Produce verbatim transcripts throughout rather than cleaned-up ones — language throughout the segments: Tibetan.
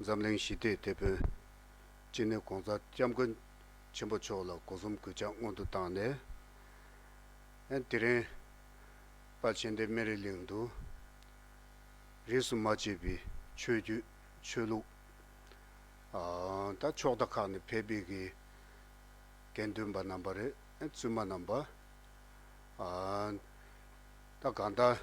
འཛམ་གླིང་ཞི་བདེའི་དེད་དཔོན་སྤྱི་ནོར་༸གོང་ས་༸སྐྱབས་མགོན་ཆེན་པོ་མཆོག་ལ་སྒོ་གསུམ་གུས་ཕྱག་སྔོན་དུ་བཏང་ནས། དེ་རིང་དཔལ་ཆེན་ལྡན་སྨན་རི་གླིང་དུ་རིས་སུ་མ་ཆད་པའི་ཆོས་བརྒྱུད་ཆོས་ལུགས། ད་ཕྱོགས་མཐའ་ཁག་ནས་ཕེབས་པའི་གི་དགེ་འདུན་པ་རྣམ་པ་རེད། བཙུན་མ་རྣམ་པ། ད་གང་ལྟར་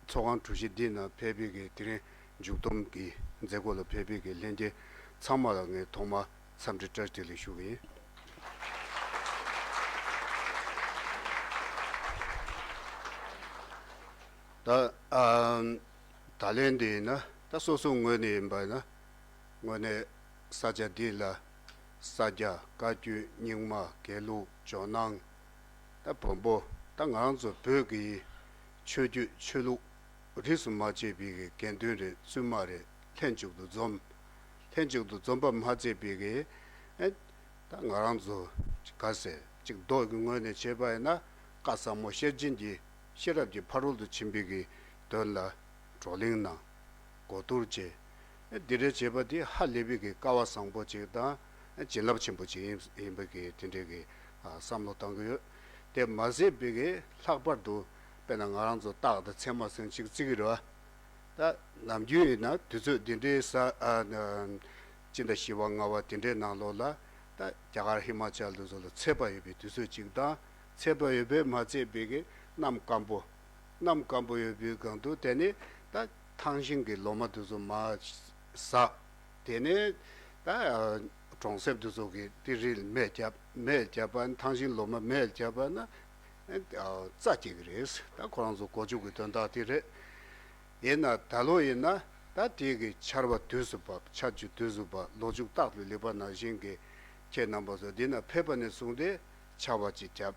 ཚོགས་ཁང་གྲུ་བཞི་འདི་ན་ཕེབས་པའི་གི་དེ་རིང་མཇུག་སྡོམ་གྱི་མཛད་སྒོ་ལ་ཕེབས་པའི་གི་ལྷན་རྒྱས་ཚང་མ་ལ་ངས་ཐོག་མར་འཚམས་འདྲི་བཀྲ་ཤིས་བདེ་ལེགས་ཞུ་གི་ཡིན། ད་ད་ལན་འདི་ཡིན་ན་ད་སོ་སོའི་ངོས་ནས་ཡིན་པ་ཡིན་ན། དངོས་གནས་ས་ཆ་འདི་ལ་ས་སྐྱ་བཀའ་བརྒྱུད་རྙིང་མ་དགེ་ལུགས་ཇོ་ནང་། ད་བོན་པོ། ད་ང་རང་ཚོ་བོད་ཀྱི་ཆོས་བརྒྱུད་ཆོས་ལུགས་རིས་སུ་མ་ཆད་པའི་གི་དགེ་འདུན་རེད། བཙུན་མ་རེད། ལྷན་ཅིག་ཏུ་འཛོམས། ལྷན་ཅིག་ཏུ་འཛོམས་པ་མ་ཚད་པའི་གི་ཨེ། ད་ང་རང་ཚོ་ག་ཟེར་ཅིག་མདོ་གི་ངོས་ནས་བྱས་པ་ཡིན་ན། བཀའ་ཟབ་མོ་ཤེར་ཕྱིན་གྱི་ཤེས་རབ་ཀྱི་ཕ་རོལ་ཏུ་ཕྱིན་པའི་གི་དོན་ལ་བགྲོ་གླེང་གནང་། གོ་བསྡུར་བྱས། འདི་འདྲའི་བྱེད་པ་འདི་ཧ་ལས་པའི་གི་སྐལ་བ་བཟང་པོ་ཅིག་དང་བྱིན་རླབས་ཆེན་པོ་ཅིག་ཡིན་ཡིན་པའི་གི་དེ་འདྲའི་གི་བསམ་བློ་བཏང་གི་ཡོད། དེ་མ་ཟད་པའི་གི་ལྷག་པར་དུ་དཔེར་ན་ང་རང་ཚོ་སྟག་དང་ཚེར་མ་ཟེར་ཅིག་བརྩི་གི་རེད་བ། ད་ནམ་རྒྱུན་ཡིན་ན་དུས་ཚོད་འདི་འདྲའི་ས་ཨ་ན་སྤྱི་ཟླ་བཞི་པ་ལྔ་པ་དེ་འདྲའི་ནང་ལོགས་ལ། ད་རྒྱ་གར་ཧི་མ་ཅལ་དུ་ཚོ་ལ་ཚད་པ་ཡོད་པའི་དུས་ཚོད་ཅིག་དང་། ཚད་པ་ཡོད་པས་མ་ཚད་པའི་གི་གནམ་སྐམ་པོ། གནམ་སྐམ་པོ་ཡོད་པའི་སྒང་དུ་དེ་ནི་ད་ཐང་ཤིང་གི་ལོ་མ་དེ་ཚོ་མར་ཟག་དེ་ནས་ད་གྲོང་གསེབ་དེ་ཚོ་གི་དེ་རིལ་མེ་བརྒྱབ། མེ་བརྒྱབ་པ་ནི་ཐང་ཤིང་ལོ་མ་མེ་བརྒྱབ་པ་ན་རྩྭ་སྐྱེ་གི་རེད། ད་ཁོ་རང་ཚོ་སྒོ་ཕྱུགས་ཀྱི་དོན་དག་དེ་རེད། ཡིན་ན་ད་ལོ་ཡིན་ན་ད་དེ་གི་ཆར་པ་དུས་སུ་བབས། ཆར་ཆུ་དུས་སུ་བབས། ལོ་ཕྱུགས་རྟག་ཏུ་ལེགས་པ་ནང་བཞིན་གྱི་ཁྱེད་རྣམ་པ་ཚོ་འདི་ན་ཕེབས་པ་ནས་བཟུང་སྟེ་ཆར་པ་ཅིག་བརྒྱབ།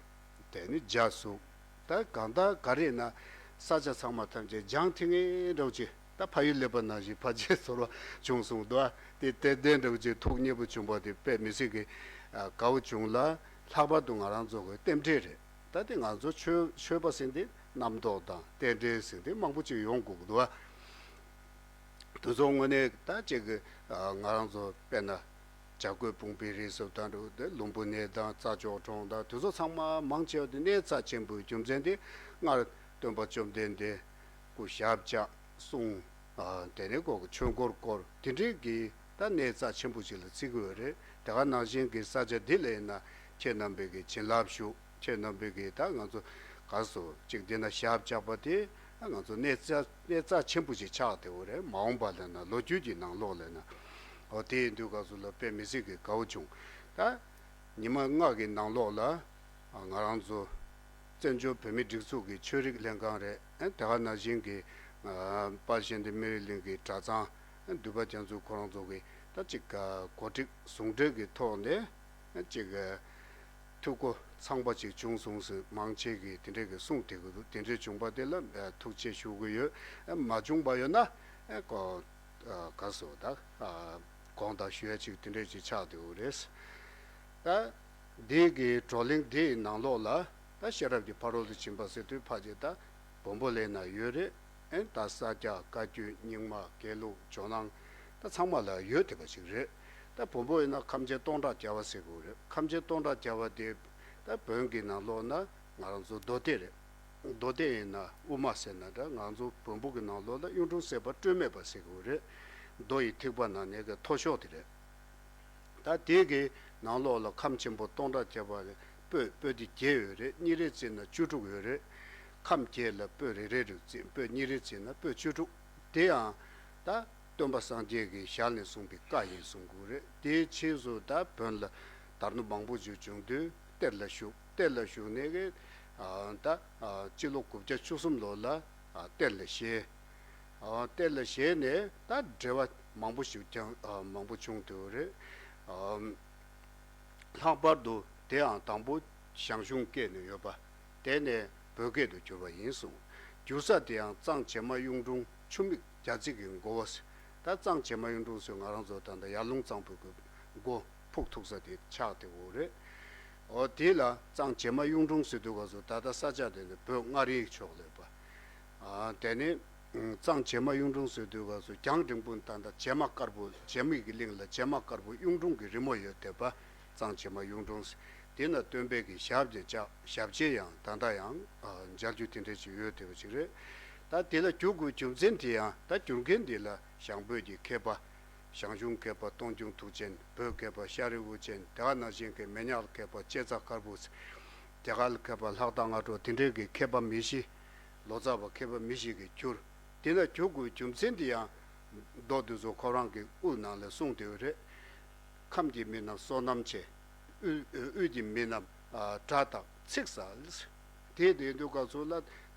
དེ་ནི་འཇའ་ཟུག་ད་གང་ལྟར་ག་རེ་ཡིན་ན་ས་ཆ་ཚང་མ་ཐམས་ཅད་ལྗང་ཐིང་ངེ་འདྲ་བོ་ཅིག་ད་ཕ་ཡུལ་སླེབས་པ་ནང་བཞིན་ཕལ་ཆེར་ཚོར་བ་བྱུང་སོང་འདུག་དེ་ཏན་ཏན་འདྲ་བོ་ཅིག་ཐུགས་མཉེས་པོ་བྱུང་བ་དེ་དཔེ་མི་སྲིད་ཀྱི་དགའ་བོ་བྱུང་ལ། ལྷག་པར་དུ་ང་རང་ཚོ་གི་རྟེན་འབྲེལ་རེད། ད་དེ་ང་ཚོ་ཆོས་ཆོས་པ་ཟེར་དེ་རྣམ་རྟོག་དང་རྟེན་འབྲེལ་ཟེར་དེ་མང་པོ་ཅིག་ཡོང་དགོས་ཀྱི་འདུག་བ། དེ་ཚོ་དངོས་གནས་ད་ཅིག་གི་ང་རང་ཚོ་དཔེར་ན་བྱ་རྒོད་ཕུང་པོའི་རིགས་སུ་དང་འདྲ་དེ་ལུམ་བུ་ནས་དང་རྩྭ་མཆོག་གྲོང་དང་དེ་ཚོ་ཚང་མ་མང་ཆེ་བ་དེ་གནས་རྩ་ཆེན་པོའི་རྒྱུ་མཚན་དེ་སྔར་སྟོན་པ་བཅོམ་ལྡན་འདས་སྐུ་ཞབས་བཅགས་གསུང་། དེ་ནས་ཁོ་གི་ཆོས་འཁོར་བསྐོར་དེ་འདྲའི་གི་ད་གནས་རྩ་ཆེན་པོ་ཞིག་ལ་བརྩི་གི་ཡོད་རེད། དེ་ག་ནང་བཞིན་གྱི་ས་ཆ་འདི་ལ་ཡིན་ན་ཁྱེད་རྣམ་པས་གི་བྱིན་རླབས་ཞུགས། ཁྱེད་རྣམ་པས་གི་ད་ང་ཚོ་ག་སོ་ཅིག་འདི་ན་ཞབས་བཅགས་པ་དེ་ད་ང་ཚོ་གནས་རྩ་གནས་རྩ་ཆེན་པོ་ཞིག་ཆགས་བསྡད་ཡོད་རེད། མ་འོངས་པ་ལ་ན་ལོ་རྒྱུས་ཀྱི་ནང་ལོགས་ལ་ན། འོ་དེ་ཡིན་དུས་སྐབས་སུ་ལ་དཔེ་མི་སྲིད་གི་དགའ་བོ་བྱུང་། ད་ཉི་མ་ལྔ་གི་ནང་ལོགས་ལ་ང་རང་ཚོ་བཙན་བྱོལ་བོད་མིའི་སྒྲིག་འཛུགས་ཀྱི་ཆོས་རིག་ལྷན་ཁང་རེད། ཨ་དེ་ག་ནང་བཞིན་གྱི་ཨ་དཔལ་གཤེན་བསྟན་སྨན་རི་གླིང་གི་གྲྭ་ཚང་འདུས་པ་རྒྱ་མཚོ་ཁོ་རང་ཚོ་གི་ད་ཅིག་ག་གོ་སྒྲིག་ཟུང་འབྲེལ་གྱི་ཐོག་ནས་ཨ་ཅིག་ག་འཐུས་སྒོ་ཚང་པ་ཅིག་བྱུང་སོང་ཟེར་མང་ཆེ་གིས་དེ་འདྲས་ཀྱི་གསུང་དེ་གི་འདུག་དེ་འདྲས་བྱུང་པ་དེ་ལ་ཨ་ཐུགས་རྗེ་ཆེ་ཞུ་གི་ཡོད། ཨ་མ་བྱུང་པ་ཡོད་ན་ཨ་ཀོ་ཨ་ག་སོ་ད་ཨ་དགོངས་དག་ཞུ་ཡ་ཅིག་དེ་འདྲས་ཅིག་ཆགས་བསྡད་ཡོད་རེད། ད། འདི་གི་བགྲོ་གླེང་འདིའི་ནང་ལོགས་ལ་ད་ཤེས་རབ་ཀྱི་ཕ་རོལ་ཏུ་ཕྱིན་པ་ཟེར་དུས་ཕལ་ཆེར་ད་བོན་པོ་ལ་ན་ཡོད་རེད། ཨེ་ད་ས་སྐྱ་བཀའ་བརྒྱུད་རྙིང་མ་དགེ་ལུགས་ཇོ་ནང་ད་ཚང་མ་ལ་ཡོད་བསྡད་པ་ཞིག་རེད། ད་བོན་པོ་ཡིན་ན་ཁམས་ཆེན་སྟོང་ཕྲག་བརྒྱ་པ་ཟེར་དགོས་རེད། ཁམས་ཆེན་སྟོང་ཕྲག་བརྒྱ་པ་དེ་ད་བོན་གྱི་ནང་ལོགས་ན་ང་རང་ཚོ་མདོ་སྡེ་རེད། མདོ་སྡེ་ཡིན་ན་དབུ་མ་ཟེར་ན་འདྲ། ང་ཚོ་བོན་པོ་གི་ནང་ལོགས་ལ་གཡུང་དྲུང་བརྩེགས་པ་སྤྲོས་མེད་པ་ཟེར་དགོས་རེད། མདོ་ཡི་ཐེག་པ་ནང་ནས་གི་མཐོ་ཤོས་དེ་རེད། ད་དེ་གི་ནང་ལོགས་ལ་ཁམས་ཆེན་པོ་སྟོང་ཕྲག་བརྒྱ་པ་ལ་པོད་པོད་དེ་བརྒྱད་ཡོད་རེད། གཉིས་རེ་བརྩིས་ན་བཅུ་དྲུག་ཡོད་རེད། ཁམས་བརྒྱད་ལ་པོད་རེ་རེ་རེ་བརྩིས། པོད་གཉིས་རེ་བརྩིས་ན་པོད་བཅུ་དྲུག་དེ་ཡང་ད་སྟོན་པ་སངས་རྒྱས་ཀྱི་ཞལ་ནས་གསུངས་པའི་བཀའ་ཡིན་གསུང་གི་རེད། དེའི་ཕྱིས་སུ་ད་བོན་ལ་དར་ནུབ་མང་པོ་ཞིག་བྱུང་དུས་གཏེར་ལ་བཞུགས། གཏེར་ལ་བཞུགས་ནས་གི་ད་སྤྱི་ལོ་དགུ་བརྒྱ་བཅུ་གསུམ་ལོ་ལ་གཏེར་ལ་བཞེས། གཏེར་ལ་བཞེས་ནས་ད་འགྲེལ་པ་མང་པོ་ཞིག་ཀྱང་མང་པོ་བྱུང་འདུག་རེད། ལྷག་པར་དུ་དེའང་དང་པོ་ཞང་ཞུང་སྐད་ནས་ཡོད་པ། དེ་ནས་བོད་སྐད་དུ་གྱུར་པ་ཡིན་གསུངས། བསྒྱུར་ས་དེའང་གཙང་བྱེ་མ་གཡུང་དྲུང་ཆུ་མིག་རྒྱ་རྩེ་གི་མགོ་བོ། ད་གཙང་བྱེ་མ་གཡུང་དྲུང་ཟེར་ང་རང་ཚོ་ད་ལྟ་ཡར་ཀླུང་གཙང་པོའི་གི་མགོ་ཕུག་ཐུག་ས་དེ་ཆགས་བསྡད་ཡོད་རེད། འོ་དེ་ལ་གཙང་བྱེ་མ་གཡུང་དྲུང་ཟེར་དུས་སྐབས་སུ་ད་ལྟ་ས་ཆ་དེ་ནི་བོད་མངའ་རིས་ཕྱོགས་ལ་ཡོད་པ། དེ་ནི་ གཙང་བྱེ་མ་གཡུང་དྲུང་ཟེར་དུས་སྐབས་སུ་རྒྱང་རིང་པོ་ད་ལྟ་བྱེ་མ་དཀར་པོ་བྱེ་མའི་གི་གླིང་ལ་བྱེ་མ་དཀར་པོ་གཡུང་དྲུང་གི་རི་མོ་ཡོད་དེ་པ། གཙང་བྱེ་མ་གཡུང་དྲུང་ཟེར། དེ་ན་སྟོན་པའི་གི་ཞབས་ཀྱི་ལྕགས་ཞབས་རྗེས་ཡང་ད་ལྟ་ཡང་མཇལ་རྒྱུ་དེ་འདྲ་ཅིག་ཡོད་དེ་པ་ཅིག་རེད། ད་དེ་ལ་བསྒྱུར་དགོས་རྒྱུ་མཚན་དེ་ཡང་ད་བསྒྱུར་མཁན་དེ་ལ་ཞང་བོད་ཀྱི་མཁས་པ། ཞང་ཞུང་མཁས་པ། སྟོང་རྒྱུང་མཐུ་ཆེན། བོད་མཁས་པ་ཤ་རི་དབུ་ཅན། དེ་ག་ནང་བཞིན་གྱི་མི་ཉག་མཁས་པ་ལྕེ་ཚ་དཀར་པོ། རྒྱ་གར་མཁས་པ་ལྷག་དར་སྔ་དྲོ། དེ་འདྲའི་གི་མཁས་པ་མི་བཞི། ལོ་ཙཱ་བ་མཁས་པ་མི་བཞི་གིས་བསྒྱུར། དེ་ན་བསྒྱུར་དགོས་རྒྱུ་མཚན་དེ་ཡང་མདོ་དེ་ཚོ་ཁོ་རང་གི་དབུ་ནང་ལ་གསུངས་བསྡད་ཡོད་རེད། ཁམས་ཀྱི་མི་རྣམས་བསོད་ནམས་ཆེ། དབུས་དབུས་ཀྱི་མི་རྣམས་སྒྲ་དག་ཚིག་གསལ། དེ་དེ་དུས་སྐབས་སུ་ལ་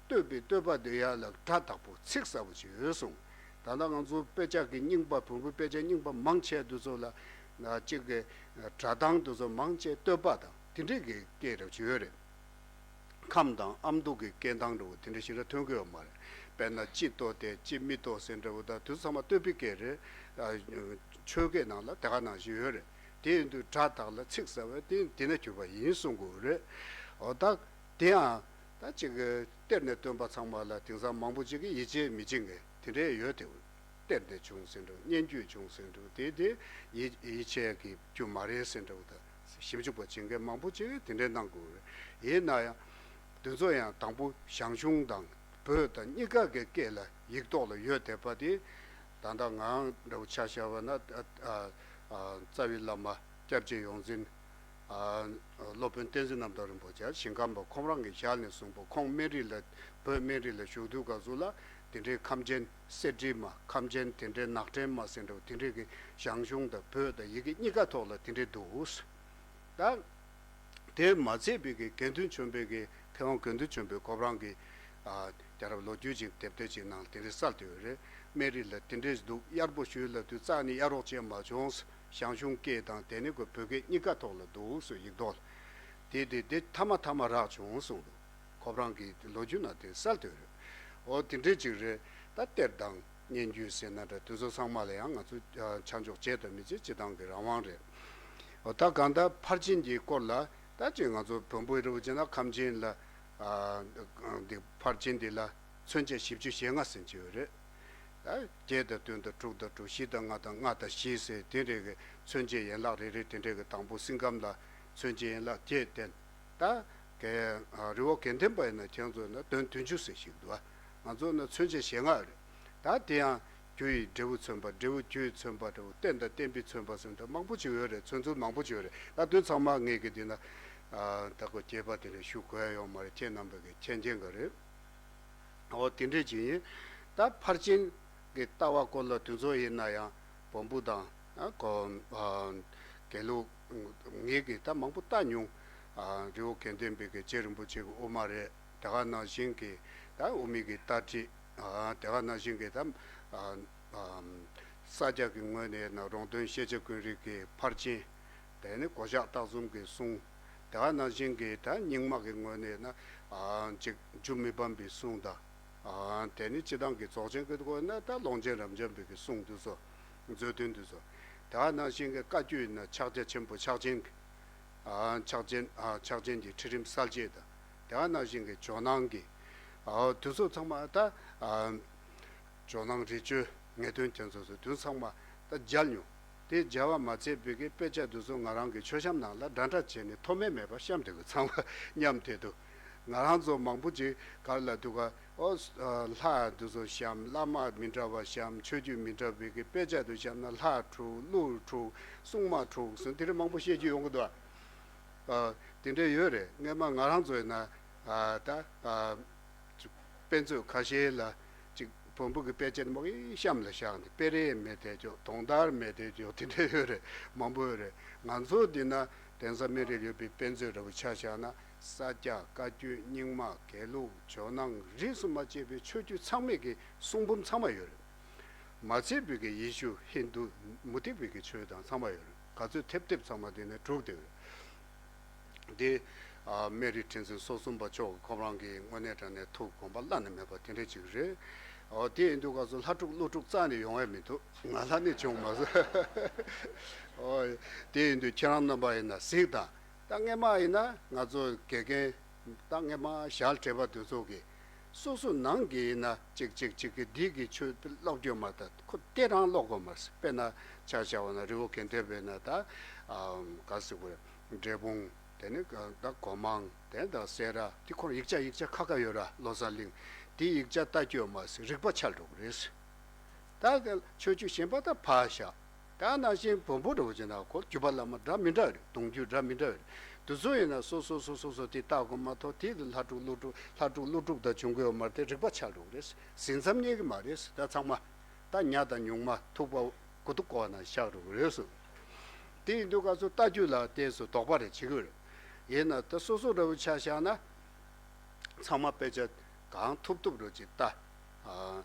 བསྟོད་པའི་བསྟོད་པ་དེ་ཡ་ལ་སྒྲ་དག་པོ་ཚིག་གསལ་པོ་ཅིག་ཡོད་གསུངས། ད་ལྟ་ང་ཚོ་དཔེ་ཆ་གི་རྙིང་པ་བོན་པོའི་དཔེ་ཆ་རྙིང་པ་མང་ཆེ་དེ་ཚོ་ལ་གཅིག་གི་སྒྲ་གདངས་དེ་ཚོ་མང་ཆེ་བསྟོད་པ་དང་དེ་འདྲས་ཀྱི་སྐད་རེ་ཅིག་ཡོད་རེད། ཁམས་དང་ཨ་མདོ་གི་སྐད་གདངས་འདྲ་བོ་དེ་འདྲ་ཞིག་ར་ཐོན་གི་ཡོད་མ་རེད། དཔེར་ན་ཅི་ལྟོ་སྟེ་ཅི་མི་ལྟོ་ཟེར་འདྲ་བོ་དང་དེ་ཚོ་ཚང་མ་བསྟོད་པའི་སྐད་རེད། ཆོས་སྐད་ནང་ལ་དེ་ག་ནང་བཞིན་ཡོད་རེད། དེ་ཡིན་དུས་སྒྲ་དག་ལ་ཚིག་གསལ་བས་དེ་དེ་ན་གྱུར་པ་ཡིན་གསུང་དགོས་རེད། འོ་ད་དེ་ཡང་ད་ཅིག་གཏེར་ནས་བཏོན་པ་ཚང་མ་ལ་དེང་སང་མང་པོ་ཅིག་གིས་ཡིད་ཆེས་མི་བྱེད་མཁན་དེ་འདྲས་ཡོད་དེ། གཏེར་ནས་བྱུང་ཟེར་འདྲ་བོ། སྙན་བརྒྱུད་བྱུང་ཟེར་འདྲ་བོ། དེ་དེ་ཡིད་ཡིད་ཆེས་ཀྱི་རྒྱུ་མ་རེད་ཟེར་འདྲ་བོ་དང་། ཞིབ་འཇུག་པ་བྱེད་མཁན་མང་པོ་ཅིག་དེ་འདྲས་གནང་དགོས་རེད། ཡིན་ན་ཡང་། དེ་ཚོ་ཡང་དང་པོ་ཞང་ཞུང་དང་བོད་དང་གཉིས་ཀ་གི་སྐད་ལ་ཡིག་ཐོག་ལ་ཡོད་བསྡད་པ་དེ། ད་ལྟ་ང་འདྲ་བོ་ཆ་བཞག་པ་ན། ཨ་ཨ་རྩ་བའི་བླ་མ་སྐྱབས་རྗེ་ཡོངས་འཛིན། ཨ་སློབ་དཔོན་བསྟན་འཛིན་རྣམ་དག་རིན་པོ་ཆེ་ཞིང་ཁམས་པ་ཁོང་རང་གི་ཞལ་ནས་གསུངས་པ། ཁོང་སྨན་རི་ལ་བོད་སྨན་རི་ལ་བཞུགས་དུས་སྐབས་སུ་ལ་དེ་འདྲའི་ཁམས་ཆེན་གསེར་བྲིས་མ། ཁམས་ཆེན་དེ་འདྲའི་ནག་ཕྲན་མ་ཟེར་འདྲ་བོ་དེ་འདྲའི་གི་ཞང་ཞུང་དང་བོད་དང་ཡི་གེ་གཉིས་ཀ་ཐོག་ལ་དེ་འདྲའི་འདུག་ད། དེ་མ་ཚད་པའི་གི་དགེ་འདུན་ཆོས་འཕེལ་གྱི། མཁས་དབང་དགེ་འདུན་ཆོས་འཕེལ་ཁོ་རང་གི་ཨ་རྒྱལ་རབས་ལོ་རྒྱུས་ཅིག་དེབ་ཐེར་ཅིག་ནང་དེ་འདྲའི་གསལ་དུ་ཡོད་རེད། སྨན་རི་ལ་དེ་འདྲའི་འདུག་གཡར་པོ་ཞུས་ལབ་དུས་རྩ་ནས་གཡར་རོགས་བྱས་མ་བྱུང་། ཞང་ཞུང་སྐད་དང་དེ་ནི་ཁོ་བོད་སྐད་གཉིས་ཀ་ཐོག་ལ་འདུག་སུ་ཡིག་ཐོག་ལ། དེ་དེ་དེ་ཐ་མ་ཐ་མ་རག་བྱུང་གསུངས་འདུག་ཁོ་རང་གི་ལོ་རྒྱུས་ནང་དེ་གསལ་དུ་ཡོད་རེད། འོ་དེ་འདྲའི་ཅིག་རེད། ད་གཏེར་དང་། སྙན་བརྒྱུད་ཟེར་ན་འདྲ། དེ་ཚོ་ཚང་མ་ལ་ཡང་ང་ཚོ་ཆ་འཇོག་བྱེད་དང་མི་བྱེད་སྤྱི་བཏང་གི་རང་དབང་རེད། འོ་ད་གང་ལྟར་ཕར་ཕྱིན་གྱི་སྐོར་ལ་ད་ཅིག་ང་ཚོ་བོན་པོའི་རི་བོ་ཅན་ན་ཁམས་ཆེན་ལ། ཨ་འདི་ཕར་ཕྱིན་འདི་ལ་མཚོན་བྱེད་བཞི་བཅུ་ཞེ་ལྔ་ཟེར་གྱི་ཡོད་རེད། ད་བརྒྱད་དང་བདུན་དང་དྲུག་དང་དྲུག། བཞི་དང་ལྔ་དང་ལྔ་དང་བཞི་ཟེར་དེ་འདྲའི་གི་མཚོན་བྱེད་ཡན་ལག་རེ་རེ་དེ་འདྲའི་གི་དང་པོ་སེང་སྐམ་ལ་མཚོན་བྱེད་ཡན་ལག་བརྒྱད་བསྟན། ད་གལ་རི་བོ་དགེ་ལྡན་པ་ཡིན་ན་ཁྱེད་ཚོ་ན་དོན་བདུན་ཅུ་ཟེར་ཞིག་འདུག་ང་ཚོ་ན་མཚོན་བྱེད་ཞེ་ལྔ་རེད། ད་དེ་ཡང་རྒྱུ་ཡི་འབྲས་བུ་མཚོན་པ། འབྲས་བུ་རྒྱུ་ཡི་མཚོན་པ་འདྲ་བོ། རྟེན་དང་བརྟེན་པའི་མཚོན་པ་ཟེར་ད་མང་པོ་ཅིག་ཡོད་རེད། མཚོན་ཚུལ་མང་པོ་ཅིག་ཡོད་རེད། ད་དོན་ཚང་མ་ངས་ཀྱི་འདི་ན་ད་ཁོ་རྒྱས་པ་དེ་འདྲ་ཞུ་དགོས་ཡ་ཡོད་མ་རེད། ཁྱེད་རྣམ་པ་གི་མཁྱེན་མཁྱེན་ག་རེད། འོ་དེ་འདྲས་ཅིག་ཡིན། ད་ཕར་ཕྱིན་གྱི་ལྟ་བ་སྐོར་ལ་དེ་ཚོ་ཡིན་ན་ཡང་བོན་པོ་དང་ཨ་ཁོ་ཨ་དགེ་ལུགས། ངས་ཀྱི་ད་མང་པོ་ལྟ་མྱོང་། ཨ་རི་བོ་དགེ་ལྡན་པའི་གི་རྗེ་རིན་པོ་ཆེ་གི་དབུ་མ་རེད། དེ་ག་ནང་བཞིན་གྱི་ད་དབུ་མའི་གི་ལྟ་ཁྲིད། ཨ་དེ་ག་ནང་བཞིན་གྱི་ད་ཨ་ཨ་ས་སྐྱ་གི་ངོས་ནས་ན་རོང་སྟོན་ཤེས་བྱ་ཀུན་རིག་གི་ཕར་ཕྱིན། དེ་ནི་གོ་ཤཱཀ་སྟག་གསུམ་གྱི་གསུང་། དེ་ག་ནང་བཞིན་གྱི་ད་རྙིང་མ་གི་ངོས་ནས་ན་ཨ་ཅིག་འཇུ་མི་ཕམ་པའི་གསུང་དང་། ཨ་དེ་ནི་སྤྱི་བཏང་གི་རྫོགས་ཆེན་གྱི་སྐོར་ན་ད་ཀློང་ཆེན་རབ་འབྱམས་པའི་གི་གསུང་དེ་ཚོ། མཛོད་བདུན་དེ་ཚོ། དེ་ག་ནང་བཞིན་གྱི་བཀའ་བརྒྱུད་ན་ཕྱག་རྒྱ་ཆེན་པོ་ཕྱག་ཆེན་གྱི། ཨ་ཕྱག་ཆེན་ཨ་ཕྱག་ཆེན་གྱི་ཁྲིད་རིམ་གསལ་བྱེད་དང་། དེ་ག་ནང་བཞིན་གྱི་ཇོ་ནང་གི། ཨ་དེ་ཚོ་ཚང་མ་ད་ཨ། ཇོ་ནང་རི་ཆོས་ངེས་དོན་རྒྱ་མཚོ་སོགས་དུས་ཚང་མ་ད་མཇལ་མྱོང་། དེ་མཇལ་བ་མ་ཚད་པའི་གི་དཔེ་ཆ་དེ་ཚོ་ང་རང་གི་མཆོད་བཤམས་ནང་ལ་འདྲ་འདྲ་བྱས་ནས་མཐོ་དམན་མེད་པར་བཤམས་བསྡད་དགོས་ཚང་མ་མཉམ་དེ་དུ། ང་རང་ཚོ་མང་པོ་ཅིག་གར་ལ་དུ་ག་ཨོ་ལྷ་དེ་ཚོ་བཤམས། བླ་མ་མི་འདྲ་བ་བཤམས། ཆོས་བརྒྱུད་མི་འདྲ་བའི་གི་དཔེ་ཆ་དུ་བཤམས་ན་ལྷ་འཁྲུག་ཀླུ་འཁྲུག་སྲུང་མ་འཁྲུག་ཟེར་དེ་འདྲ་མང་པོ་བཤད་རྒྱུ་ཡོང་གི་འདུག་ཨ་དེ་འདྲ་ཡོད་རེད། སྔས་མ་ང་རང་ཚོ་ཡིན་ན་ཨ་ད་ཨ། དཔེ་མཛོད་ཁ་ཤས་ལ་ཅིག་བོན་པོ་གི་དཔེ་ཆ་མང་པོ་གཤམ་ལ་བཞག་ནས་དཔེ་རས་མེད་དེ་ཅོག་དོང་དར་མེད་དེ་ཅོག་དེ་འདྲ་ཡོད་རེད། མང་པོ་ཡོད་རེད། ང་ཚོ་འདི་ན་གདན་ས་སྨན་རིར་ཡོད་པའི་དཔེ་མཛོད་འདྲ་བོ་ཆ་བཞག་ན་ས་སྐྱ་བཀའ་བརྒྱུད་རྙིང་མ་དགེ་ལུགས་ཇོ་ནང་རིས་སུ་མ་ཆད་པའི་ཆོས་བརྒྱུད་ཚང་མས་ཀྱི་གསུང་འབུམ་ཚང་མ་ཡོད་རེད། མ་ཚད་པའི་གི་ཡེ་ཤུ་ཧིན་དུ་མུ་སྟེགས་པའི་གི་ཆོས་དང་ཚང་མ་ཡོད་རེད། ག་ཚོད་ཐེབས་ཐེབས་ཚང་མ་དེ་ནས་གྲུབ་བསྡད་ཡོད་རེད། དེ་ཨ་སྨན་རི་ཁྲི་འཛིན་སོ་གསུམ་པ་མཆོག་གི་ཁོང་རང་གི་དངོས་གནས་དྲང་གནས་ཐུགས་དགོངས་པ་བླ་ན་མེད་པ་དེ་འདྲ་ཅིག་རེད། ཨོ་དེ་ཡིན་དུས་སྐབས་སུ་ལྷ་ཕྲུག་ཀླུ་ཕྲུག་རྩ་ནས་ཡོང་ཡ་མི་འདུག་ང་ལྷ་ནས་བྱུང་མ་སོང་། ཨོ་དེ་ཡིན་དུས་ཁྱེད་རང་རྣམ་པ་ཡིན་ན་གཟིགས་དང་། ད་སྔས་མ་ཡིན་ན་ང་ཚོ་དགེ་རྒན་ད་སྔས་མ་ཞལ་བྲིས་པ་དེ་ཚོ་གི་ སོ་སོ་ནང་གི་ཡིན་ན་གཅིག་གཅིག་གཅིག་གི་འདི་གི་ཆོས་ཀློག་རྒྱུ་མ་གཏོགས་ཁོ་དེ་རང་ཀློག་དགོས་མ་རེད། དཔེར་ན་ཆ་བཞག་པ་ན་རི་བོ་དགེ་ལྡན་པའི་ན་ད་ག་ཟེར་དགོས་རེད། འབྲས་སྤུངས་དེ་ནི་ད་སྒོ་མང་དེ་ད་སེ་ར་དེ་ཁོར་ཡིག་ཆ་ཡིག་ཆ་ཁ་ཁ་ཡོད་ར། བློ་བཟང་གླིང་དེ་ཡིག་ཆ་ལྟ་རྒྱུ་མ་ཟད་རིག་པ་འཆལ་འགྲོ་གི་རེད། ད་ཆོས་བརྒྱུད་གཞན་པ་ད་ཕར་བཞག་ད་ནང་བཞིན་བོན་པོ་འདྲ་བོ་བྱས་ན་ཁོ་བརྒྱུད་པ་བླ་མ་འདྲ་མི་འདྲ་རེད། གདུང་རྒྱུད་འདྲ་མི་འདྲ་རེད། དེ་ཚོ་ཡིན་ན་སོ་སོ་སོ་སོ་སོ་དེ་ལྟ་དགོས་མ་གཏོགས་དེ་ལྷ་དྲུག་ཀླུ་དྲུག་ལྷ་དྲུག་ཀླུ་དྲུག་དང་བྱུང་དགོས་མ་རེད། དེ་རིག་པ་འཆལ་འགྲོ་གི་རེད། ཟིན་མཚམས་རྙེད་ཀྱི་མ་རེད། ད་ཚང་མ་ད་ཉ་དང་ཉུང་མ་ཐུག་པ་དགུ་ཐུག་གོ་ན་བཞག་འགྲོ་གི་རེད་སོ། དེ་ཡིན་དུས་སྐབས་སུ་ལྟ་རྒྱུ་ལ་དེ་སུ་དོགས་པ་རེ་བྱེད་ཀྱི་ཡོད་རེད། ཡིན་ན་ད་སོ་སོ་འདྲ་བོ་ཆ་བཞག་ན། ཚང་མ་དཔེ་ཆ་གང་ཐུབ་ཐུབ་རུ་ཅིག་ལྟ། ཨ།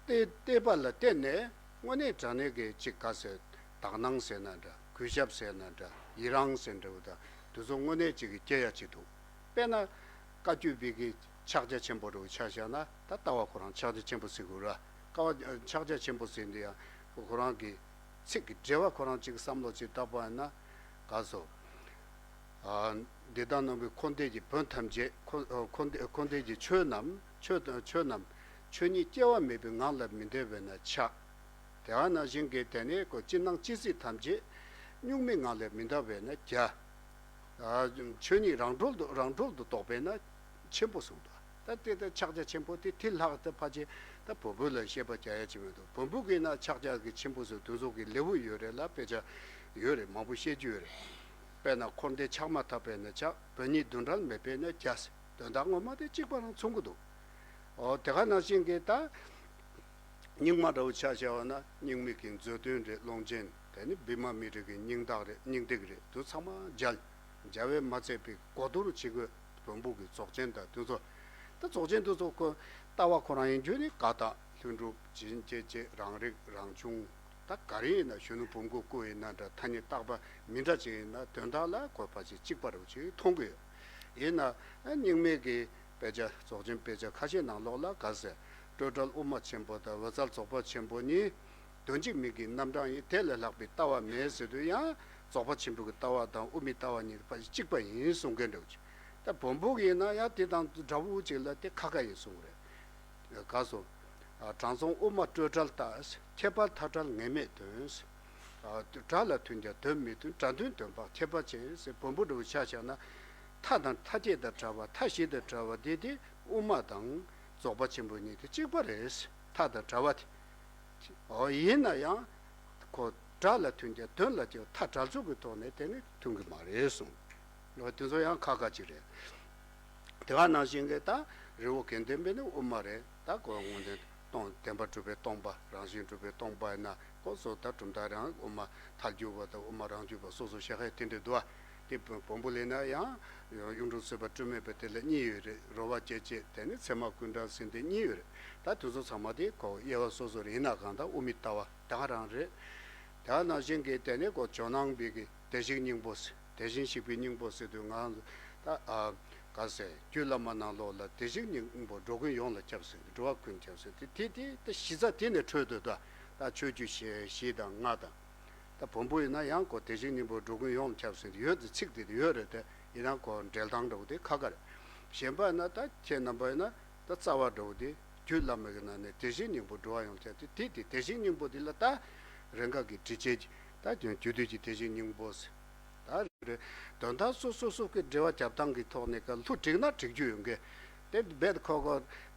བལྟས་བལྟས་པ་ལ་བརྟེན་ནས་དངོས་གནས་དྲང་གནས་ཀྱི་ཅིག་ག་ཟེར། དག་སྣང་ཟེར་ན་འདྲ། གུས་ཞབས་ཟེར་ན་འདྲ། ཡི་རང་ཟེར་འདྲ་བོ་དང་དེ་ཚོ་དངོས་གནས་ཅིག་གི་སྐྱེ་ཡ་ཅིག་འདུག་དཔེར་ན། བཀའ་བརྒྱུད་པའི་གི་ཕྱག་རྒྱ་ཆེན་པོ་རུ་ཆ་བཞག་ན་ད་ལྟ་བ་ཁོ་རང་ཕྱག་རྒྱ་ཆེན་པོ་ཟེར་དགོས་ར། ཀ་བ་ཕྱག་རྒྱ་ཆེན་པོ་ཟེར་འདི་ཡང་ཁོ་རང་གི་ཚིག་གི་འགྲེལ་བ་ཁོ་རང་ཅིག་བསམ་བློ་ཅིག་བཏང་པ་ཡིན་ན་ག་ཟེར། ཨ། འདི་དག་རྣམས་ཀྱི་འཁོར་འདས་ཀྱི་བོན་ཐམས་ཅད་འཁོར་འཁོར་འདས་འཁོར་འདས་ཀྱི་ཆོས་རྣམས་ཆོས་ཆོས་རྣམས་ཆོས་ཉིད་སྐྱེ་བ་མེད་པའི་ངང་ལ་མི་འདོད་པས་ན་ཆགས། དེ་ག་ནང་བཞིན་གྱི་དེ་ནས་ཀོ་ཅི་སྣང་ཅི་སྲིད་ཐམས་ཅད་གཉུག་མའི་ངང་ལས་མི་འདའ་བས་ན་རྒྱ། ཨ། ཆོས་ཉིད་རང་གྲོལ་དུ་རང་གྲོལ་དུ་རྟོགས་པས་ན་ཆེན་པོ་གསུངས་འདུག་ད་དེ་ལྟར་ཕྱག་རྒྱ་ཆེན་པོ་དེ་དེ་ལྷག་ཏུ་ཕལ་ཆེར་ད་བོན་པོ་ལ་བཤད་པ་རྒྱག་ཡ་ཅིག་མི་འདུག་བོན་པོ་གིས་ན་ཕྱག་རྒྱ་གི་ཆེན་པོ་ཟེར་དེ་ཚོ་གི་ལེའུ་ཡོད་རེད་ལ། དཔེ་ཆ་ཡོད་རེད། མང་པོ་བཤད་རྒྱུ་ཡོད་རེད། དཔེར་ན་འཁོར་འདས་ཆགས་མ་ཐག་པས་ན་ཆགས། བོན་ཉིད་དོན་བྲལ་མེད་པས་ན་རྒྱ་ཟེར། དོན་དག་ངོ་མ་དེ་གཅིག་པ་རང་མཚུངས་ཀྱི་འདུག་འོ་དེ་ག་ནང་བཞིན་གྱི་ད་རྙིང་མ་འདྲ་བོ་ཆ་བཞག་པ་ན་རྙིང་མའི་གི་མཛོད་བདུན་རེད། ཀློང་ཆེན་དེ་ནི་བི་མ་མི་ཏྲའི་གི་སྙིང་ཐག་རེད། སྙིང་ཐིག་རེད། དེ་ཚང་མ་མཇལ། མཇལ་བས་མ་ཚད་པའི་གོ་བསྡུར་བྱེད་དགོས། བོན་པོ་གི་རྫོགས་ཆེན་དང་དེ་ཚོ། ད་རྫོགས་ཆེན་དེ་ཚོ་ཁོ་ལྟ་བ་ཁོ་རང་ཡིན་རྒྱུ་ནི་ཀ་དག་ལྷུན་གྲུབ་བྱིན་སྐྱེད་བྱེད་རང་རིག་རང་བྱུང་། ད་ག་རེ་ཡིན་ན་གཞོན་ནུ་བུམ་སྐུ་སྐུ་ཡིན་ན་འདྲ། ཐ་སྙད་བཏགས་པ་མི་འདྲ་ཅིག་ཡིན་ན་དོན་དག་ལ་གོ་བ་ཅིག་གཅིག་པ་རུ་ཅིག་མཐོང་གི་ཡོད། ཡིན་ན་རྙིང་མའི་གི་དཔེ་ཆ་རྫོགས་ཆེན་དཔེ་ཆ་ཁ་ཤས་ནང་ལོགས་ལ་ག་ཟེར། སྤྲོས་བྲལ་དབུ་མ་ཆེན་པོ་དང་འོད་གསལ་རྫོགས་པ་ཆེན་པོ་གཉིས། དོན་གཅིག་མིང་གི་རྣམ་གྲངས་ཡིན། དེ་ལས་ལྷག་པའི་ལྟ་བ་མེད་ཟེར་དུས་ཡང་རྫོགས་པ་ཆེན་པོ་གི་ལྟ་བ་དང་དབུ་མའི་ལྟ་བ་གཉིས་ཕལ་ཆེར་གཅིག་པ་ཡིན་གསུང་མཁན་འདྲ་བོ་ཅིག་ད་བོན་པོ་གི་ཡིན་ན་ཡང་དེ་དང་འདྲ་བོ་ཅིག་ལ་དེ་ཁ་ཁ་ཡིན་གསུང་གི་རེད། ག་སོ། ཨ། དྲང་སྲོང་དབུ་མ་སྤྲོས་བྲལ་ལྟ། ཁྱད་པར་མཐའ་བྲལ་ངེས་མེད་དོན། ཨ། སྒྲ་ལ་མཐུན་ཀྱང་དོན་མི་མཐུན། སྒྲ་མཐུན་དོན་འཕགས་ཁྱད་པར་ཅན་ཟེར་བོན་པོ་འདྲ་བོ་ཆ་བཞག་ན། མཐའ་དང་མཐའ་བརྒྱད་དང་བྲལ་བ། མཐའ་བཞི་དང་བྲལ་བ་དེ་དེ་དབུ་མ་དང་རྫོགས་པ་ཆེན་པོ་གཉིས་དེ་གཅིག་པ་རེད། མཐའ་དང་བྲལ་བ་དེ། འོ་ཡིན་ན་ཡང་ཁོ་སྒྲ་ལ་མཐུན་ཀྱང་དོན་ལ་ཀྱང་མཐའ་བྲལ་ཚུལ་གྱི་ཐོག་ནས་དེ་ནི་མཐུན་གྱི་མ་རེད་གསུངས། འོ་དེ་ཚོ་ཡང་ཁ་ཁ་ཅིག་རེད། དེ་ག་ནང་བཞིན་གྱི་ད་རི་བོ་དགེ་ལྡན་པའི་ནི་དབུ་མ་རེད། ད་ཁོ་དངོས་བསྟན་སྟོང་བདེན་པར་གྲུབ་པའི་སྟོང་པ་རང་བཞིན་གྲུབ་པའི་སྟོང་པ་ཡིན་ན་ཁོ་སོ་ད་གྲུབ་མཐའ་རང་དབུ་མ་ཐལ་འགྱུར་བ་དང་དབུ་མ་རང་རྒྱུད་པ་སོ་སོ་ཤེས་ཁ་དེ་འདྲ་འདུག་ཨ། དེ་བོན་པོ་ལས་ན་ཡང་གཡུང་དྲུང་སྲིད་པ་སྤྲོས་མེད་པའི་དེ་ལ་གཉིས་ཡོད་རེད། རོལ་བ་སྐྱེ་མཆེད་དེ་ནི་ཚད་མ་ཀུན་བྲལ་ཟེར་དེ་གཉིས་ཡོད་རེད། ད་དེ་ཚོ་ཚང་མ་དེ་ཁོ་དབྱེ་བ་སོ་སོ་རེད། ཡིན་ན་གང་ལྟར་དབུ་མའི་ལྟ་བ་ད་ག་རང་རེད། དེ་ག་ནང་བཞིན་གྱི་དེ་ནི་ཁོ་ཇོ་ནང་པའི་གི་དེ་བཞིན་སྙིང་པོ་ཟེར། དེ་བཞིན་གཤེགས་པའི་སྙིང་པོ་ཟེར་དུས་ང་ཚོ་ད་ཨ་ག་ཟེར་རྒྱུད་བླ་མ་ནང་ལོགས་ལ་དེ་བཞིན་སྙིང་པོ་འགྲོ་ཀུན་ཡོངས་ལ་ཁྱབ་ཟེར། འགྲོ་བ་ཀུན་ཁྱབ་ཟེར་དེ་དེ་དེ་ད་གཞི་རྩ་དེ་ནས་འཕྲོས་འདུག་ད་ད་ཆོས་བརྒྱུད་བཞི་བཞི་དང་ལྔ་དང་། ད་བོན་པོ་ཡིན་ན་ཡང་ཁོ་དེ་བཞིན་སྙིང་པོ་འགྲོ་ཀུན་ཡོངས་ལ་ཁྱབ་ཟེར་དེ་ཡོད་དེ་ཚིག་དེ་དེ་ཡོད་རེད་དེ། ཡིན་ན་ཁོ་འགྲེལ་སྟངས་འདྲ་བོ་དེ་ཁ་ཁ་རེད། གཞན་པ་ཡིན་ན་ད་ཁྱེད་རྣམ་པ་ཡིན་ན་ད་རྩ་བ་འདྲ་བོ་དེ་རྒྱུད་བླ་མ་གི་ནང་ནས་དེ་བཞིན་སྙིང་པོ་འགྲོ་བ་ཡོངས་ལ་ཁྱབ་དེ་དེ་དེ་དེ་བཞིན་སྙིང་པོ་དེ་ལ་ད་རེ་འགའ་གི་འབྲི་བྱེད་ཀྱི་ད་རྒྱུད་སྡུད་ཀྱི་དེ་བཞིན་སྙིང་པོ་ཟེར། ད་རེད། དོན་དག་སོ་སོ་སོ་གི་འགྲེལ་བ་རྒྱབ་སྟངས་ཀྱི་ཐོག་ནས་ཀ་ལྷུ་བསྒྲིགས་ན་འགྲིག་རྒྱུ་ཡོད་མཁན། དེ་རྦད་ཁོ་ཁོ་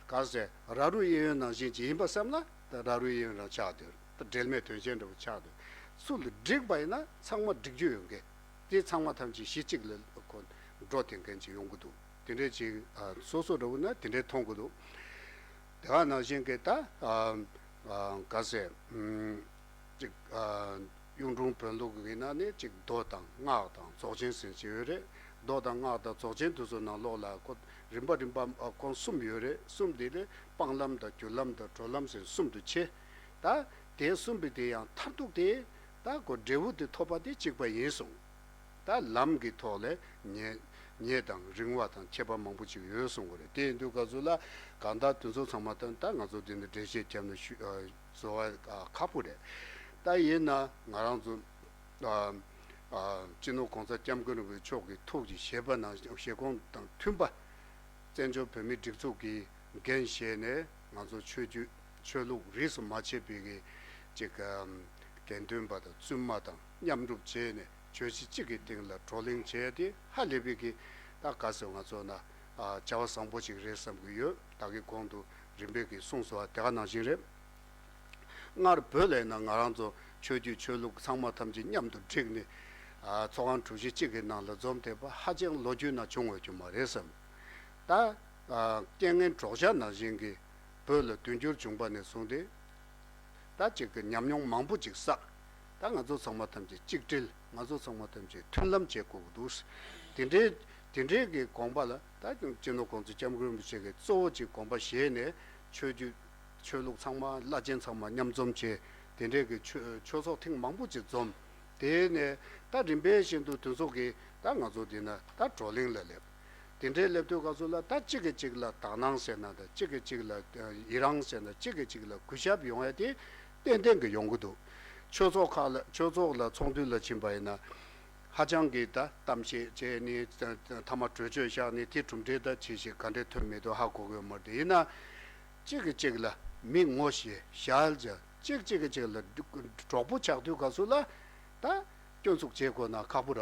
ག་ཟེར་ར་རུ་གཡས་གཡོན་ནང་བཞིན་ཅིག་ཡིན་པ་བསམ་ན་ད་ར་རུ་གཡས་གཡོན་རང་ཆགས་སྡོད། ད་འབྲེལ་མེད་དོན་གཞན་འདྲ་བོ་ཆགས་སྡོད། ཚུལ་བསྒྲིགས་པ་ཡིན་ན་ཚང་མ་འགྲིག་རྒྱུ་ཡོད་མཁན། དེ་ཚང་མ་ཐམས་ཅད་གཞི་གཅིག་ལ་ཁོ་འགྲོ་བསྡད་མཁན་ཅིག་ཡོང་གི་འདུག་དེ་འདྲས་ཅིག་ཨ་སོ་སོ་འདྲ་བོ་ན་དེ་འདྲས་མཐོང་གི་འདུག་དེ་ག་ནང་བཞིན་གྱི་ད་ཨ་ཨ་ག་ཟེར་ཨམ། ཅིག་ཨ་གཡུང་དྲུང་བོན་ལུགས་ཀྱི་ནང་ནས་ཅིག་མདོ་དང་སྔགས་དང་རྫོགས་ཆེན་ཟེར་གྱི་ཡོད་རེད། མདོ་དང་སྔགས་དང་རྫོགས་ཆེན་དེ་ཚོ་ནང་ལོགས་ལ་ཁོ་རིམ་པ་རིམ་པ་ཨ་ཁོང་གསུམ་ཡོད་རེད། གསུམ་དེ་ལས་སྤང་ལམ་དང་རྒྱུ་ལམ་དང་གྲོལ་ལམ་ཟེར་གསུམ་དུ་ཕྱེ། ད་དེ་གསུམ་པོ་དེ་ཡང་མཐར་ཐུག་དེ་ད་ཁོ་འབྲས་བུ་དེ་ཐོབ་པ་དེ་གཅིག་པ་ཡིན་གསུངས། ད་ལམ་གྱི་ཐོག་ལས་ཉེ་ཉེ་དང་རིང་བ་དང་ཁྱད་པར་མང་པོ་ཅིག་ཡོད་གསུང་གི་རེད། དེ་ཡིན་དུས་ག་ཚོད་ལ་གང་ལྟར་དེ་ཚོ་ཚང་མ་ད་ད་ང་ཚོ་འདི་འདྲ་འགྲེལ་བཤད་བརྒྱབ་ན་ཤུ་ཨ་བཟོ་བ་ཨ་ཁག་པོ་རེད། ད་ཡིན་ན་ང་རང་ཚོ་ཨ་ཨ་སྤྱི་ནོར་གོང་ས་སྐྱབས་མགོན་རིན་པོ་ཆེ་མཆོག་གི་ཐུགས་ཀྱི་བཞེད་པ་ནང་བཞེད་དགོངས་དང་མཐུན་པ། བཙན་བྱོལ་བོད་མིའི་སྒྲིག་འཛུགས་ཀྱི་ འགན་བཞེས་ནས་ང་ཚོ་ཆོས་བརྒྱུད་ཆོས་ལུགས་རིས་སུ་མ་ཆད་པའི་གི་ཅིག་དགེ་འདུན་པ་དང་བཙུན་མ་དང་མཉམ་རུབ་བྱས་ནས་བརྗོད་གཞི་གཅིག་གི་སྟེང་ལ་བགྲོ་གླེང་བྱས་ཏེ་ཧ་ལས་པའི་གི་ད་ག་ཟེར་ང་ཚོ་ན་བྱ་བ་བཟང་པོ་ཞིག་རེད་བསམ་གི་ཡོད། ད་གི་གོང་དུ་རིམ་པས་གི་གསུངས་སོང་བ་དེ་ག་ནང་བཞིན་རེད། སྔར་བོད་ལ་ཡིན་ན་ང་རང་ཚོ་ཆོས་བརྒྱུད་ཆོས་ལུགས་ཚང་མ་ཐམས་ཅད་མཉམ་དུ་བསྒྲིགས་ནས་ཚོགས་ཁང་གྲུ་བཞི་གཅིག་གི་ནང་ལ་འཛོམས་བསྡད་པ་ཧ་ཅང་ལོ་རྒྱུས་ནང་བྱུང་ཡོད་རྒྱུ་མ་རེད་བསམ། ད་རྐྱེན་ངན་གྲོགས་ཤ་ནང་བཞིན་གྱི་བོད་ལ་དུས་འགྱུར་བྱུང་པ་ནས་བཟུང་སྟེ། ད་ཅིག་གི་ཉམས་མྱོང་མང་པོ་ཅིག་བསགས། ད་ང་ཚོ་ཚང་མ་ཐམས་ཅད་གཅིག་སྒྲིལ། ང་ཚོ་ཚང་མ་ཐམས་ཅད་མཐུན་ལམ་བྱེད་དགོས་ཀྱི་འདུག་དེ་འདྲའི་དེ་འདྲའི་གི་དགོངས་པ་ལ་ད་སྤྱི་ནོར་༸གོང་ས་༸སྐྱབས་མགོན་རིན་པོ་ཆེ་གིས་གཙོ་བོ་ཅིག་དགོངས་པ་བཞེས་ནས་ཆོས་བརྒྱུད་ཆོས་ལུགས་ཚང་མ་བླ་ཆེན་ཚང་མ་མཉམ་འཛོམས་བྱས། དེ་འདྲའི་གི་ཆོས་ཆོས་ཚོགས་ཐེངས་མང་པོ་ཅིག་འཛོམས། དེ་ནས་ད་རིམ་པས་བཞིན་དུ་དེ་ཚོ་གི་ད་ང་ཚོ་འདི་ན་ད་བགྲོ་གླེང་ལ་སླེབས། དེ་འདྲའི་སླེབས་དུས་སྐབས་སུ་ལ་ད་གཅིག་གིས་གཅིག་ལ་དག་སྣང་ཟེར་ན་དང་གཅིག་གིས་གཅིག་ལ་ཡི་རང་ཟེར་ན་གཅིག་གིས་གཅིག་ལ་གུས་ཞབས་ཡོང་ཡ་དེ་ཏན་ཏན་གི་ཡོང་གི་འདུག་ཆོས་ཚོགས་ཁག་ལ་ཆོས་ཚོགས་ལ་ཚོགས་འདུ་ལ་ཕྱིན་པ་ཡིན་ན་ཧ་ཅང་གི་ད་གཏམ་བཤད་བྱས་ནས་ཐ་མ་གྲོས་ཆོད་བཞག་ནས་དེ་གྲུབ་འབྲས་ད་ཅི་ཞིག་ག་འདྲས་ཐོན་མེད་དུ་ཧ་གོ་གི་ཡོད་མ་རེད། དེ་ཡིན་ན། གཅིག་གིས་གཅིག་ལ་མི་ངོ་ཤེས་ཞལ་མཇལ། གཅིག་གཅིག་གིས་གཅིག་ལ་གྲོགས་པོ་ཆགས་དུས་སྐབས་སུ་ལ་ད་སྐྱོན་འཛུགས་བྱེད་དགོས་ན་ཁག་པོ་ར།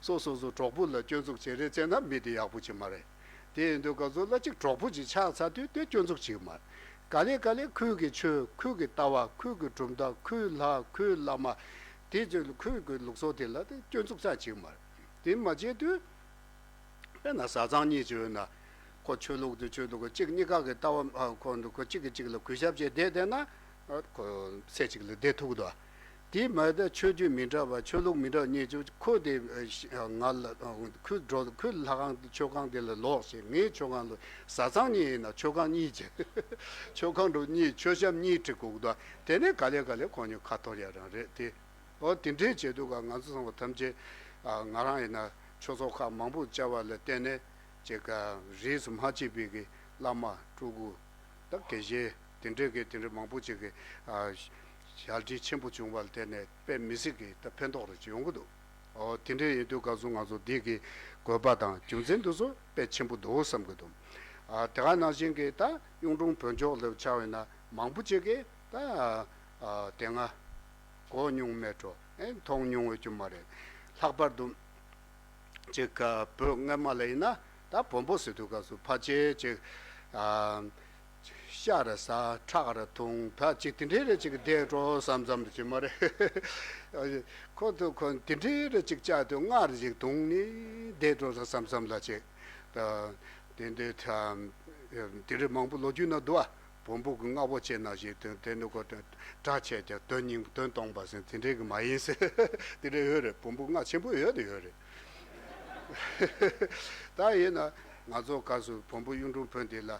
སོ་སོ་སོ་གྲོགས་པོ་ལ་སྐྱོན་འཛུགས་བྱེད་རེས་བྱས་ན་མི་དེ་ཡག་པོ་ཅིག་མ་རེད། དེ་ཡིན་དུས་སྐབས་སུ་ལ་གཅིག་གྲོགས་པོ་ཅིག་ཆགས་ཚར་དུས་དེ་སྐྱོན་འཛུགས་བྱེད་ཀྱི་མ་རེད། ག་ལེ་ག་ལེ་ཁོའི་གི་ཆོས་ཁོའི་གི་ལྟ་བ་ཁོའི་གི་གྲུབ་མཐའ་ཁོའི་ལྷ་ཁོའི་བླ་མ་དེ་ཚོའི་ཁོའི་གི་ལུགས་སྲོལ་དེ་ལ་དེ་སྐྱོན་འཛུགས་ཙམ་བྱེད་ཀྱི་མ་རེད། དེ་མ་བྱེད་དུས། དཔེར་ན་བཟའ་ཚང་གཉིས་ཀྱི་ཡོད་ན། ཁོ་ཆོས་ལུགས་དེ་ཆོས་ལུགས་གཅིག་གཉིས་ཀ་གི་ལྟ་བ་ཨ་ཁོ་འདུག་ཁོ་གཅིག་གིས་གཅིག་ལ་གུས་ཞབས་བྱས་བསྡད་བསྡད་ན། ཨ་ཁོ་ཚེ་གཅིག་ལ་བསྡད་ཐུབ་ཀྱི་འདུག་དེ་མ་ད་ཆོས་བརྒྱུད་མི་འདྲ་བ་ཆོས་ལུགས་མི་འདྲ་བ་གཉིས་ཀྱི་ཁོ་དེ་ཨ་ང་ལ་ཨ་ཁོའི་འགྲོ་ཁོའི་ལྷ་ཁང་མཆོད་ཁང་དེ་ལ་ལོག་ཞེས་ངའི་མཆོད་ཁང་ལ་བཟའ་ཚང་གཉིས་ཡིན་ན་མཆོད་ཁང་གཉིས་ཀྱི་མཆོད་ཁང་འགྲོ་གཉིས་མཆོད་བཤམས་གཉིས་བྲི་དགོས་ཀྱི་འདུག་དེ་ནས་ག་ལེ་ག་ལེ་ཁོ་གཉིས་ཁ་འཐོར་ཡ་རང་རེད་དེ། ཨོ་དེ་འདྲའི་བྱེད་དུས་ཀ་ང་ཚོ་ཚང་མ་ཐམས་ཅད་ཨ་ང་རང་ཡིན་ན་ཆོས་ཚོགས་ཁག་མང་པོ་བཅར་བ་ལ་བརྟེན་ནས་ཅིག་ག་རིས་སུ་མ་ཆད་པའི་གི་བླ་མ་སྤྲུལ་སྐུ་དང་དགེ་བཤེས་དེ་འདྲའི་གི་དེ་འདྲའི་མང་པོ་ཅིག་གི་ཨ་ཞལ་འདྲིས་ཆེན་པོ་བྱུང་བ་ལ་བརྟེན་ནས་དཔེ་མི་སྲིད་ཀྱི་ད་ཕན་ཐོགས་རེ་ཅིག་ཡོང་གི་འདུག་ཨོ་དེ་འདྲའི་ཡིན་དུས་སྐབས་སུ་ང་ཚོ་འདི་གི་དགོས་པ་དང་རྒྱུ་མཚན་དེ་ཚོ་དཔེ་ཆེན་པོ་འདུག་བསམ་གི་འདུག་ཨ་དེ་ག་ནང་བཞིན་གི་ད་གཡུང་དྲུང་བོན་ཕྱོགས་ལ་ཆ་བས་ན་མང་པོ་ཅིག་གི་ད་ཨ་དེ་སྔ། གོ་མྱོང་མེད་འགྲོ། ཨེ་མཐོང་མྱོང་ཡོད་རྒྱུ་མ་རེད། ལྷག་པར་དུ་ཅིག་བོད་སྔ་མ་ལ་ཡིན་ན་ད་བོན་པོ་ཟེར་དུས་སྐབས་སུ་ཕལ་ཆེར་ཅིག་ཨ་ཤ་ར་ཟ་ཁྲག་ར་འཐུང་ཕལ་ཅིག་དེ་འདྲའི་རེ་ཅིག་བསྡད་འགྲོ་བསམ་བསམ་རེ་ཅིག་མ་རེད། ཁོ་ཚོ་ཁོ་དེ་འདྲའི་རེ་ཅིག་བཅག་དུས་སྔར་ཅིག་འཐུང་ནི་བསྡད་འགྲོ་བསམ་བསམ་ལ་ཅིག་ད་དེ་འདྲའི་དེ་འདྲའི་མང་པོ་ལོ་རྒྱུས་ན་འདུག་ཨ། བོན་པོ་གི་རྔ་བོ་ཆེ་ན་ཞིག་དོན་དེ་ནི་ཁོ་དོན་སྒྲ་ཆེ་ཀྱང་དོན་སྙིང་དོན་སྟོང་པ་ཟེར་དེ་འདྲའི་གི་མ་ཡིན་ཟེར་དེ་འདྲའི་ཡོད་རེད། བོན་པོ་རྔ་ཆེན་པོ་ཡོད་དེ་ཡོད་རེད། ད་ཡིན་ན་ང་ཚོ་སྐབས་སུ་བོན་པོ་གཡུང་དྲུང་བོན་དེ་ལ་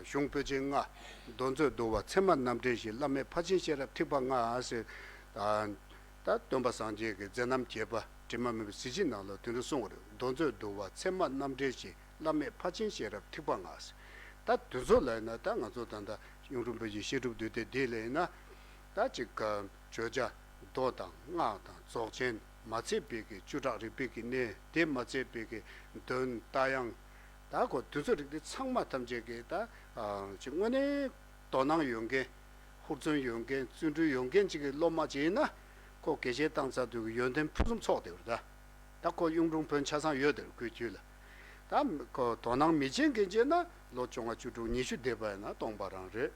གཞུང་པོད་ཆེན་ལྔ། མདོ་མཛོད་འདུལ་བ་ཚད་མ་རྣམ་འགྲེལ་བཞི། བླ་མེད་ཕར་ཕྱིན་ཤེས་རབ་ཐེག་པ་ལྔ་ཟེར། ད་སྟོན་པ་སངས་རྒྱས་ཀྱི་མཛད་རྣམ་རྒྱས་པ་དྲི་མ་མེད་པའི་གཟི་བརྗིད་ནང་ལ་དེ་འདྲ་གསུངས་པ་རེད། མདོ་མཛོད་འདུལ་བ་ཚད་མ་རྣམ་འགྲེལ་བཞི། བླ་མེད་ཕར་ཕྱིན་ཤེས་རབ་ཐེག་པ་ལྔ། ད་དེ་ཚོ་ལ་ཡིན་ན་ད་ང་ཚོ་ད་ལྟ་གཡུང་དྲུང་བོན་གྱི་བཤད་སྒྲུབ་འདུས་སྡེ་འདི་ལ་ཡིན་ན། ད་ཅིག་ག་བརྗོད་བྱ་མདོ་དང་སྔགས་དང་རྫོགས་ཆེན་མ་ཚད་པའི་གི་བཅུ་ཕྲག་རིག་པའི་གི་གནས་དེ་མ་ཚད་པའི་གི་འདོན་རྟ་དབྱངས། ད་ཁོ་དེ་ཚོ་རིག་འདི་ཚང་མ་ཐམས་ཅད་ཀྱི་ད་ཅིག་དངོས་གནས་དོ་སྣང་ཡོད་མཁན། ཧུར་བརྩོན་ཡོད་མཁན་བརྩོན་འགྲུས་ཡོད་མཁན་ཅིག་གི་སློབ་མ་ཅིག་ཡིན་ན། ཁོ་དགེ་བཤེས་བཏང་ཚར་དུས་ཀྱི་ཡོན་ཏན་ཕུན་སུམ་ཚོགས་བསྡད་པ་རེད་ད། ད་ཁོ་གཡུང་དྲུང་བོན་ཆ་ཚང་ཡོད་དེར་ཁོའི་རྒྱུད་ལ། ད་ཁོ་དོ་སྣང་མི་བྱེད་མཁན་བྱས་ན་ལོ་བཅོ་ལྔ་བཅུ་དྲུག་ཉི་ཤུ་འདས་པ་ཡིན་ན་སྟོང་པ་རང་རེད།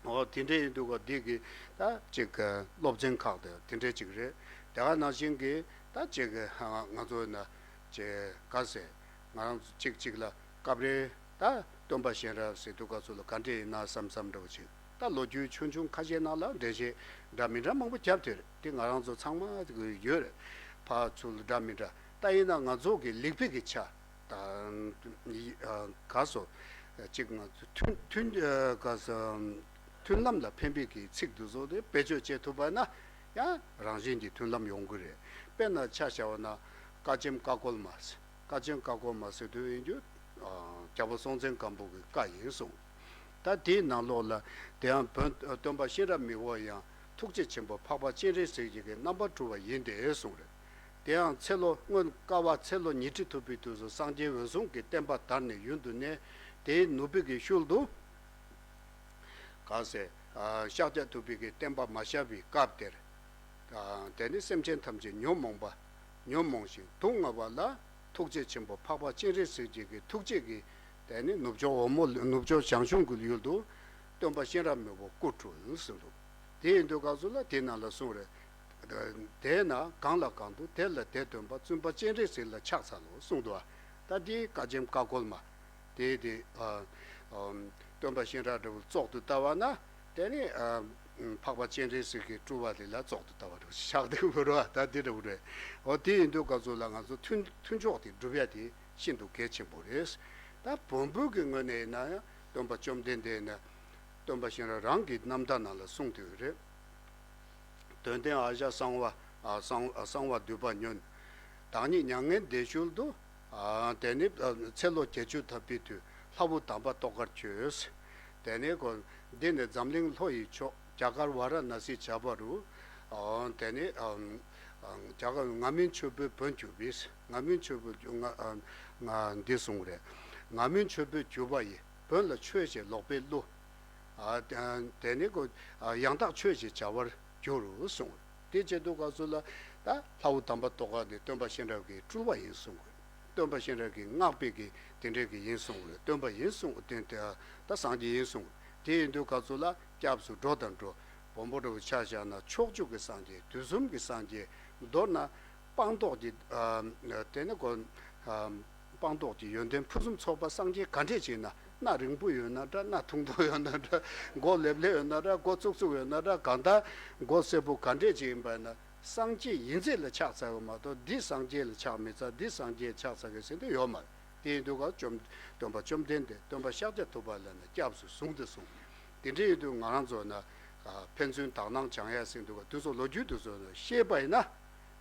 འོ་དེ་འདྲས་ཡིན་དུས་ཁོ་འདི་གི་ད་ཅིག་གི་སློབ་ཚན་ཁག་དེ་དེ་འདྲས་ཅིག་རེད། དེ་ག་ནང་བཞིན་གི་ད་ཅིག་གི་ང་ཚོ་ཡིན་ན་ཅིག་ག་ཟེ་ང་རང་ཚོ་གཅིག་གཅིག་ལ་སྐབས་རེ་ད་སྟོན་པ་གཤེན་རབ་ཟེར་དུས་སྐབས་སུ་ལ་ག་འདྲས་ཡིན་ན་བསམ་བསམ་འདྲ་བོ་ཅིག་ད་ལོ་རྒྱུས་ཆུང་ཆུང་ཁ་ཤས་ནང་ལ་འགྲེལ་བཤད་འདྲ་མི་འདྲ་མང་པོ་བརྒྱབ་དེ་རེད། དེ་ང་རང་ཚོ་ཚང་མ་ཡོད་རེད། ཕར་ཚུར་འདྲ་མི་འདྲ་ད་ཡིན་ན་ང་ཚོ་གི་ལེགས་སྤེལ་གྱི་ཆ་ད་ག་སོ་གཅིག་ང་ཚོ་མཐུན་མཐུན་ག་སོ་མཐུན་ལམ་ལ་ཕན་པའི་གི་ཚིག་འདི་ཚོ་དེ་བེད་སྤྱོད་བྱེད་ཐུབ་པ་ན་ཡང་རང་བཞིན་གྱི་མཐུན་ལམ་ཡོང་གི་རེད། དཔེར་ན་ཆ་བཞག་པ་ན་བཀའ་ཆེམས་བཀའ་བཀོད་མ་ཟེར། བཀའ་ཆེམས་བཀའ་བཀོད་མ་ཟེར་དུས་ཡིན་རྒྱུ། རྒྱལ་པོ་སྲོང་བཙན་སྒམ་པོ་གི་བཀའ་ཡིན་གསུངས། ད་དེའི་ནང་ལོགས་ལ་དེ་ཡང་བོན་སྟོན་པ་གཤེན་རབ་མི་བོ་ཡང་ཐུགས་རྗེ་ཆེན་པོ་འཕགས་པ་སྤྱན་རས་གཟིགས་ཀྱི་རྣམ་པར་གྲོལ་བ་ཡིན་ཏེ་གསུངས་རེད། དེ་ཡང་ཚེ་ལོ་སྔོན་བསྐལ་པ་ཚེ་ལོ་ཉི་ཁྲི་ཐུབ་པའི་དུས་སུ་སངས་རྒྱས་འོད་སྲུང་གི་བསྟན་པ་དར་ནས་ཡུན་དུ་གནས། དེའི་ནུབ་པའི་གི་ཤུལ་དུ། ག་ཟེ། ཤཱཀྱ་ཐུབ་པའི་གི་བསྟན་པ་མ་ཤར་བའི་སྐབས་དེར། དེ་ནི་སེམས་ཅན་ཐམས་ཅད་ཉོན་མོངས་པ། ཉོན་མོངས་ཤིང་སྡུག་བསྔལ་བ་ལ། ཐུགས་རྗེ་ཆེན་པོ་འཕགས་པ་སྤྱན་རས་གཟིགས་ཀྱི་གི་ཐུགས་རྗེ་གི། དེ་ནི་ནུབ་ཕྱོགས་འོལ་མོ་ནུབ་ཕྱོགས་ཞང་ཞུང་གི་ཡུལ་དུ། སྟོན་པ་གཤེན་རབ་མི་བོ་སྐུ་སྤྲུལ་ཟེར་འདུག་དེ་ཡིན་དུས་སྐབས་སུ་ལ་དེ་ནང་ལ་གསུངས་རེད། དེས་ན་གང་ལ་གང་འདུལ་དེ་ལ་དེ་སྟོན་པ། བཙུན་པ་སྤྱན་རས་གཟིགས་ལ་ཕྱག་འཚལ་ལོ་གསུངས་འདུག་ད་དེའི་བཀའ་ཆེམས་བཀའ་བཀོད་མ། དེ་དེ། སྟོན་པ་གཤེན་རབ་འདྲ་བོ་བཙོག་ཏུ་ལྟ་བ་ན། དེ་ནི། འཕགས་པ་སྤྱན་རས་གཟིགས་ཀྱི་སྤྲུལ་པ་དེ་ལ་བཙོག་ཏུ་ལྟ་བ་འདྲ་བོ་ཆགས་འདུག་མི་རུང་བ་ད་དེ་འདྲ་བོ་རེད། འོ་དེ་ཡིན་དུས་སྐབས་སུ་ལ་ང་ཚོ་མཐུན་མཐུན་ཕྱོགས་དེ་སྒྲུབ་ཡ་དེ་ཤིན་ཏུ་གལ་ཆེན་པོ་རེད། ད་བོན་པོ་གི་ངོས་ནས་ཡིན་ན་ཡང་སྟོན་པ་བཅོམ་ལྡན་འདས་ནས། སྟོན་པ་གཤེན་རབ་རང་གི་རྣམ་ཐར་ནང་ལ་གསུངས་དོན་རེད། དོན་ལྡན་ཨ་ཞ་གསང་བ། ཨ་གསང་ཨ་གསང་བ་འདུས་པ་ཉོན། བདག་ཉིད་མྱ་ངན་འདས་ཞུགས་དུས། ཨ་དེ་ནི་ཨ་ཚེ་ལོ་བརྒྱད་ཅུ་ཐམ་པའི་དུས་ལྷ་བུ་དམ་པ་ཏོག་དཀར་བྱོས། དེ་ནི་གོ། འདི་ནི་འཛམ་གླིང་ལྷོ་ཡི་ཕྱོགས་རྒྱ་གར་ཝཱ་ར་ཎཱ་སི་བྱ་བ་རུ། ཨ་དེ་ནི་ཨ་ཨ་རྒྱ་གར་ང་མིན་ཆོས་པའི་བོན་གྱུར་པས། ང་མིན་ཆོས་པའི་ང་ཨ་ང་འདི་གསུངས་རེད། ང་མིན་ཆོས་པའི་གྱུར་པ་ཡི། བོན་ལ་ཆོས་ཞེས་ལོག་པའི་བློ། ཨ་དེ་ནི་གོ། ཨ་ཡང་དག་ཆོས་ཞེས་བྱ་བར་འགྱུར་རོ་གསུངས། དེ་བྱེད་དུས་སྐབས་སུ་ལ་ད་ལྷ་བུ་དམ་པ་ཏོག་དཀར་འདི་སྟོན་པ་གཤེན་རབ་ཀྱི་སྤྲུལ་པ་ཡིན་གསུངས། སྟོན་པ་གཤེན་རབ་ཀྱི་སྔགས་པའི་གི་དེ་འདྲའི་གི་ཡིན་གསུངས། སྟོན་པ་ཡིན་གསུངས། དེ་དེ་ད་སངས་རྒྱས་ཡིན་གསུངས། དེ་ཡིན་དུས་སྐབས་སུ་ལ་སྐྱབས་སུ་འགྲོ་དང་འགྲོ། བོན་པོ་འདྲ་བོ་ཆ་བཞག་ན་ཕྱོགས་བཅུ་གི་སངས་རྒྱས། དུས་གསུམ་གྱི་སངས་རྒྱས། མདོར་ན་སྤངས་རྟོགས་ཀྱི་ཨ་དེ་ནི་གོ། ཨ་སྤངས་རྟོགས་ཀྱི་ཡོན་ཏན་ཕུན་སུམ་ཚོགས་པ་སངས་རྒྱས་ག་འདྲས་ཅིག་ན། སྣ་རིང་པོ་ཡོད་ན་འདྲ། སྣ་ཐུང་ཐུང་ཡོད་ན་འདྲ། མགོ་ལེབ་ལེབ་ཡོད་ན་འདྲ། མགོ་བཙུགས་བཙུགས་ཡོད་ན་འདྲ། གང་ལྟར་མགོ་སེར་པོ་ག་འདྲས་ཅིག་ཡིན་པ་ན་སངས་རྒྱས་ཡིན་ཚད་ལ་ཕྱག་འཚལ་བ་མ་གཏོགས་འདི་སངས་རྒྱས་ལ་ཕྱག་མི་འཚལ། འདི་སངས་རྒྱས་ལ་ཕྱག་འཚལ་གི་ཟེར་འདོད་ཡོད་མ་རེད། དེ་ཡིན་དུས་ཀ་བཅོམ་སྟོན་པ་བཅོམ་ལྡན་འདས་སྟོན་པ་ཤཱཀྱ་ཐུབ་པ་ལ་ནི་སྐྱབས་སུ་བཟུང་སྟེ་གསུངས། དེ་འདྲ་ཡིན་དུས་ང་རང་ཚོ་ན་ཕན་ཚུན་དག་སྣང་སྦྱང་ཡ་ཟེར་འདུག་ག་དུས་ཚོད་ལོ་རྒྱུས་དུས་ཚོད་ན་ཤེས་པ་ཡིན་ན།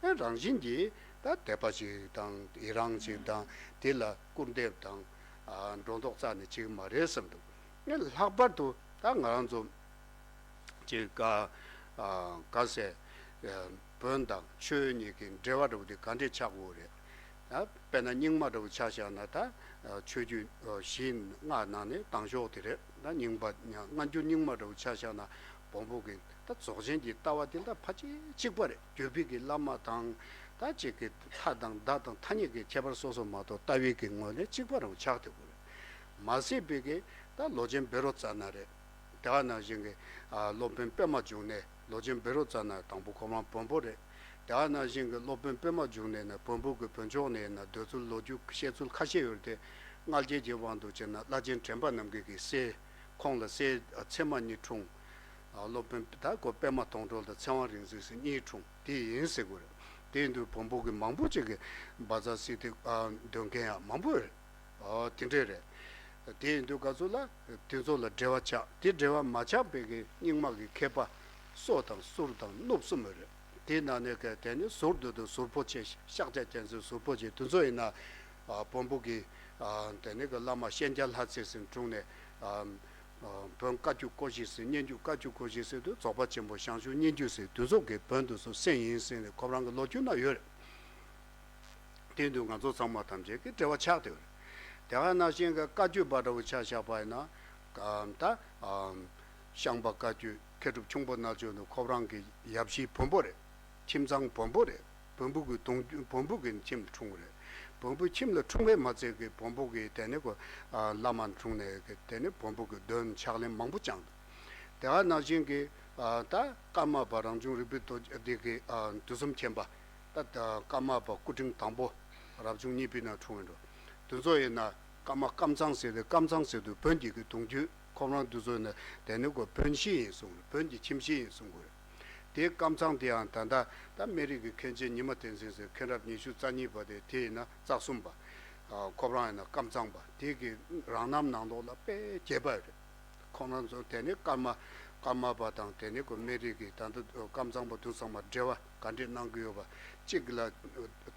ཨེ་རང་བཞིན་གྱིས་ད་དད་པ་ཞིག་དང་ཡི་རང་ཞིག་དང་དེ་ལ་སྐུར་འདེབས་དང་ཨ་སྒྲོ་འདོགས་རྩ་ནས་བྱེད་ཀྱི་མ་རེད་བསམ་འདུག་ཨེ་ལྷག་པར་དུ་ད་ང་རང་ཚོ་ཅིག་ག་ཨ་ག་ཟེ་ཨ་བོན་དང་ཆོས་གཉིས་ཀྱི་འབྲེལ་བ་འདྲ་བོ་དེ་ག་འདྲས་ཆགས་དགོས་རེད། ད་དཔེར་ན་རྙིང་མ་འདྲ་བོ་ཆ་བཞག་ན་ད་ཨ་ཆོས་བརྒྱུད་ཨ་བཞིའི་སྔགས་ནང་ནས་དང་ཤོག་དེ་རེད། ད་རྙིང་པ་སྔ་འགྱུར་རྙིང་མ་འདྲ་བོ་ཆ་བཞག་ན་བོན་པོ་གི་ད་རྫོགས་ཆེན་གྱི་ལྟ་བ་དེ་ད་ཕལ་ཆེར་གཅིག་པ་རེད། བརྒྱུད་པའི་གི་བླ་མ་དང་ད་ཅིག་གི་ཐ་དང་ད་དང་ཐ་སྙད་ཀྱི་ཁྱད་པར་སོ་སོ་མ་གཏོགས་ལྟ་བའི་གི་ངོས་ནས་གཅིག་པ་རང་ཆགས་ཐུབ་ཀྱི་རེད། མ་ཟད་པའི་གི་ད་ལོ་ཆེན་བཻ་རོ་ཙ་ན་རེད། དེ་ག་ནང་བཞིན་གི་ཨ་སློབ་དཔོན་པདྨ་འབྱུང་གནས། ལོ་ཆེན་བཻ་རོ་ཙ་ན་དང་པོ་ཁོ་རང་བོན་པོ་རེད། དེ་ག་ནང་བཞིན་གི་སློབ་དཔོན་པདྨ་འབྱུང་གནས་ནི་བོན་པོ་གི་བོན་ཕྱོགས་ནས་ཡིན་ན་འདོད་ཚུལ་ལོ་རྒྱུས་བཤད་ཚུལ་ཁ་ཤས་ཡོད་དེ། མངལ་སྐྱེས་ཀྱི་དབང་དུ་བྱས་ན་བླ་ཆེན་དྲན་པ་རྣམ་རྒྱལ་གྱི་སྲས། ཁོང་ལ་སྲས་ཨ་མཚེ་མ་གཉིས་འཁྲུངས། ཨ་སློབ་དཔོན་ད་ཁོ་པདྨ་དོང་གྲོལ་དང་ཚེ་དབང་རིག་འཛིན་ཟེར་གཉིས་འཁྲུངས་དེ་ཡིན་ཟེར་དགོས་རེད། དེ་ཡིན་དུས་བོན་པོ་གི་མང་པོ་ཅིག་གི་བཛྲ་སིདྡྷི་ཨ་འདོན་མཁན་ཡང་མང་པོ་ཡོད་རེད། ཨ་དེ་འདྲས་རེད། དེ་ཡིན་དུས་ག་ཚོད་ལ་དེ་ཚོ་ལ་འབྲེལ་བ་ཆགས། དེ་འབྲེལ་བ་མ་ཆགས་པའི་གི་རྙིང་མ་གི་མཁས་པ་སོ་དང་ཟུར་དང་གནུབས་གསུམ་ཡོད་རེད། དེའི་ནང་ནས་གི་དེ་ནི་ཟུར་དུ་དུ་ཟུར་པོ་ཆེ་ཤཱཀྱ་རྒྱལ་མཚན་ཟུར་པོ་ཆེ་དེ་ཚོ་ཡིན་ན་ཨ་བོན་པོ་གི་ཨ་དེ་ནི་གི་བླ་མ་གཤེན་རྒྱལ་ལྷ་རྩེ་ཟེར་དྲུང་ནས་ཨ་ཨ་བོན་བཀའ་བརྒྱུད་སྐོར་བཞི་ཟེར་སྙན་བརྒྱུད་བཀའ་བརྒྱུད་སྐོར་བཞི་ཟེར་དུས་རྫོགས་པ་ཆེན་པོ་ཞང་ཞུང་སྙན་བརྒྱུད་ཟེར་དེ་ཚོ་གི་བོན་དེ་ཚོ་གསན་ཡིན་ཟེར་ནས་ཁོ་རང་གི་ལོ་རྒྱུས་ན་ཡོད་རེད། དེ་དུས་ང་ཚོ་ཚང་མ་ཐམས་ཅད་ཀྱི་འབྲེལ་བ་ཆགས་བསྡད་ཡོད་རེད། དེ་ག་ནང་བཞིན་གྱི་བཀའ་བརྒྱུད་པ་འདྲ་བོ་ཆ་བཞག་པ་ཡིན་ན། ད་ཨམ་ཤངས་པ་བཀའ་བརྒྱུད་མཁས་གྲུབ་ཁྱུང་པོ་རྣལ་འབྱོར་ནི་ཁོ་རང་གི་ཡབ་གཞིས་བོན་པོ་རེད། ཁྱིམ་ཚང་བོན་པོ་རེད། བོན་པོ་གི་གདུང་རྒྱུད་བོན་པོ་གི་ཁྱིམ་ལ་འཁྲུངས་པ་རེད། བོན་པོའི་ཁྱིམ་ལ་འཁྲུངས་པའི་མ་ཚད་ཀྱི་བོན་པོ་གི་དེ་ནས་ཁོ་ཨ་བླ་མ་འཁྲུངས་ནས་གི་དེ་ནས་བོན་པོ་གི་འདོན་ཕྱག་ལེན་མང་པོ་བསྐྱངས་འདུག་དེ་ག་ནང་བཞིན་གྱི་ཨ་ད་ཀརྨ་པ་རང་བྱུང་རིག་པའི་རྡོ་རྗེ་འདི་གི་ཨ་དུས་གསུམ་མཁྱེན་པ། ད་ཀརྨ་པ་སྐུ་ཕྲེང་དང་པོ་རབ་བྱུང་གཉིས་པའི་ནང་འཁྲུངས་ཡོད་འགྲོ། དེ་ཚོ་ཡིན་ན་ཀརྨ་ཀམ་ཚང་ཟེར་ཏེ་ཀམ་ཚང་ཟེར་དུས་བོན་གྱི་གི་གདུང་རྒྱུད་ཁོ་རང་དེ་ཚོ་ཡིན་ན་དེ་ནི་ཁོ་བོན་གཞིས་ཡིན་གསུངས་རེད། བོན་གྱི་ཁྱིམ་གཞིས་ཡིན་གསུང་གི་རེད། དེ་ཀམ་ཚང་དེ་ཡང་ད་ལྟ་ད་སྨན་རིའི་གི་མཁན་ཆེན་ཉི་མ་བསྟན་འཛིན་ཟེར་མཁན་རབས་ཉི་ཤུ་རྩ་གཉིས་པ་དེ་དེ་ཡིན་ན་རྩ་གསུམ་པ། ཁོ་རང་ཡིན་ན་ཀམ་ཚང་པ་དེ་གི་རང་རྣམ་ནང་ལོགས་ལ་དཔེ་རྒྱས་པ་རེད། ཁོང་རྣམ་ཚོ་དེ་ནི་ཀརྨ་ཀརྨ་པ་དང་དེ་ནི་ཁོ་སྨན་རིའི་གི་ད་ལྟ་ཀམ་ཚང་པ་དུ་ཚང་མ་འབྲེལ་བ་ག་འདྲས་གནང་གི་ཡོད་པ། གཅིག་ལ་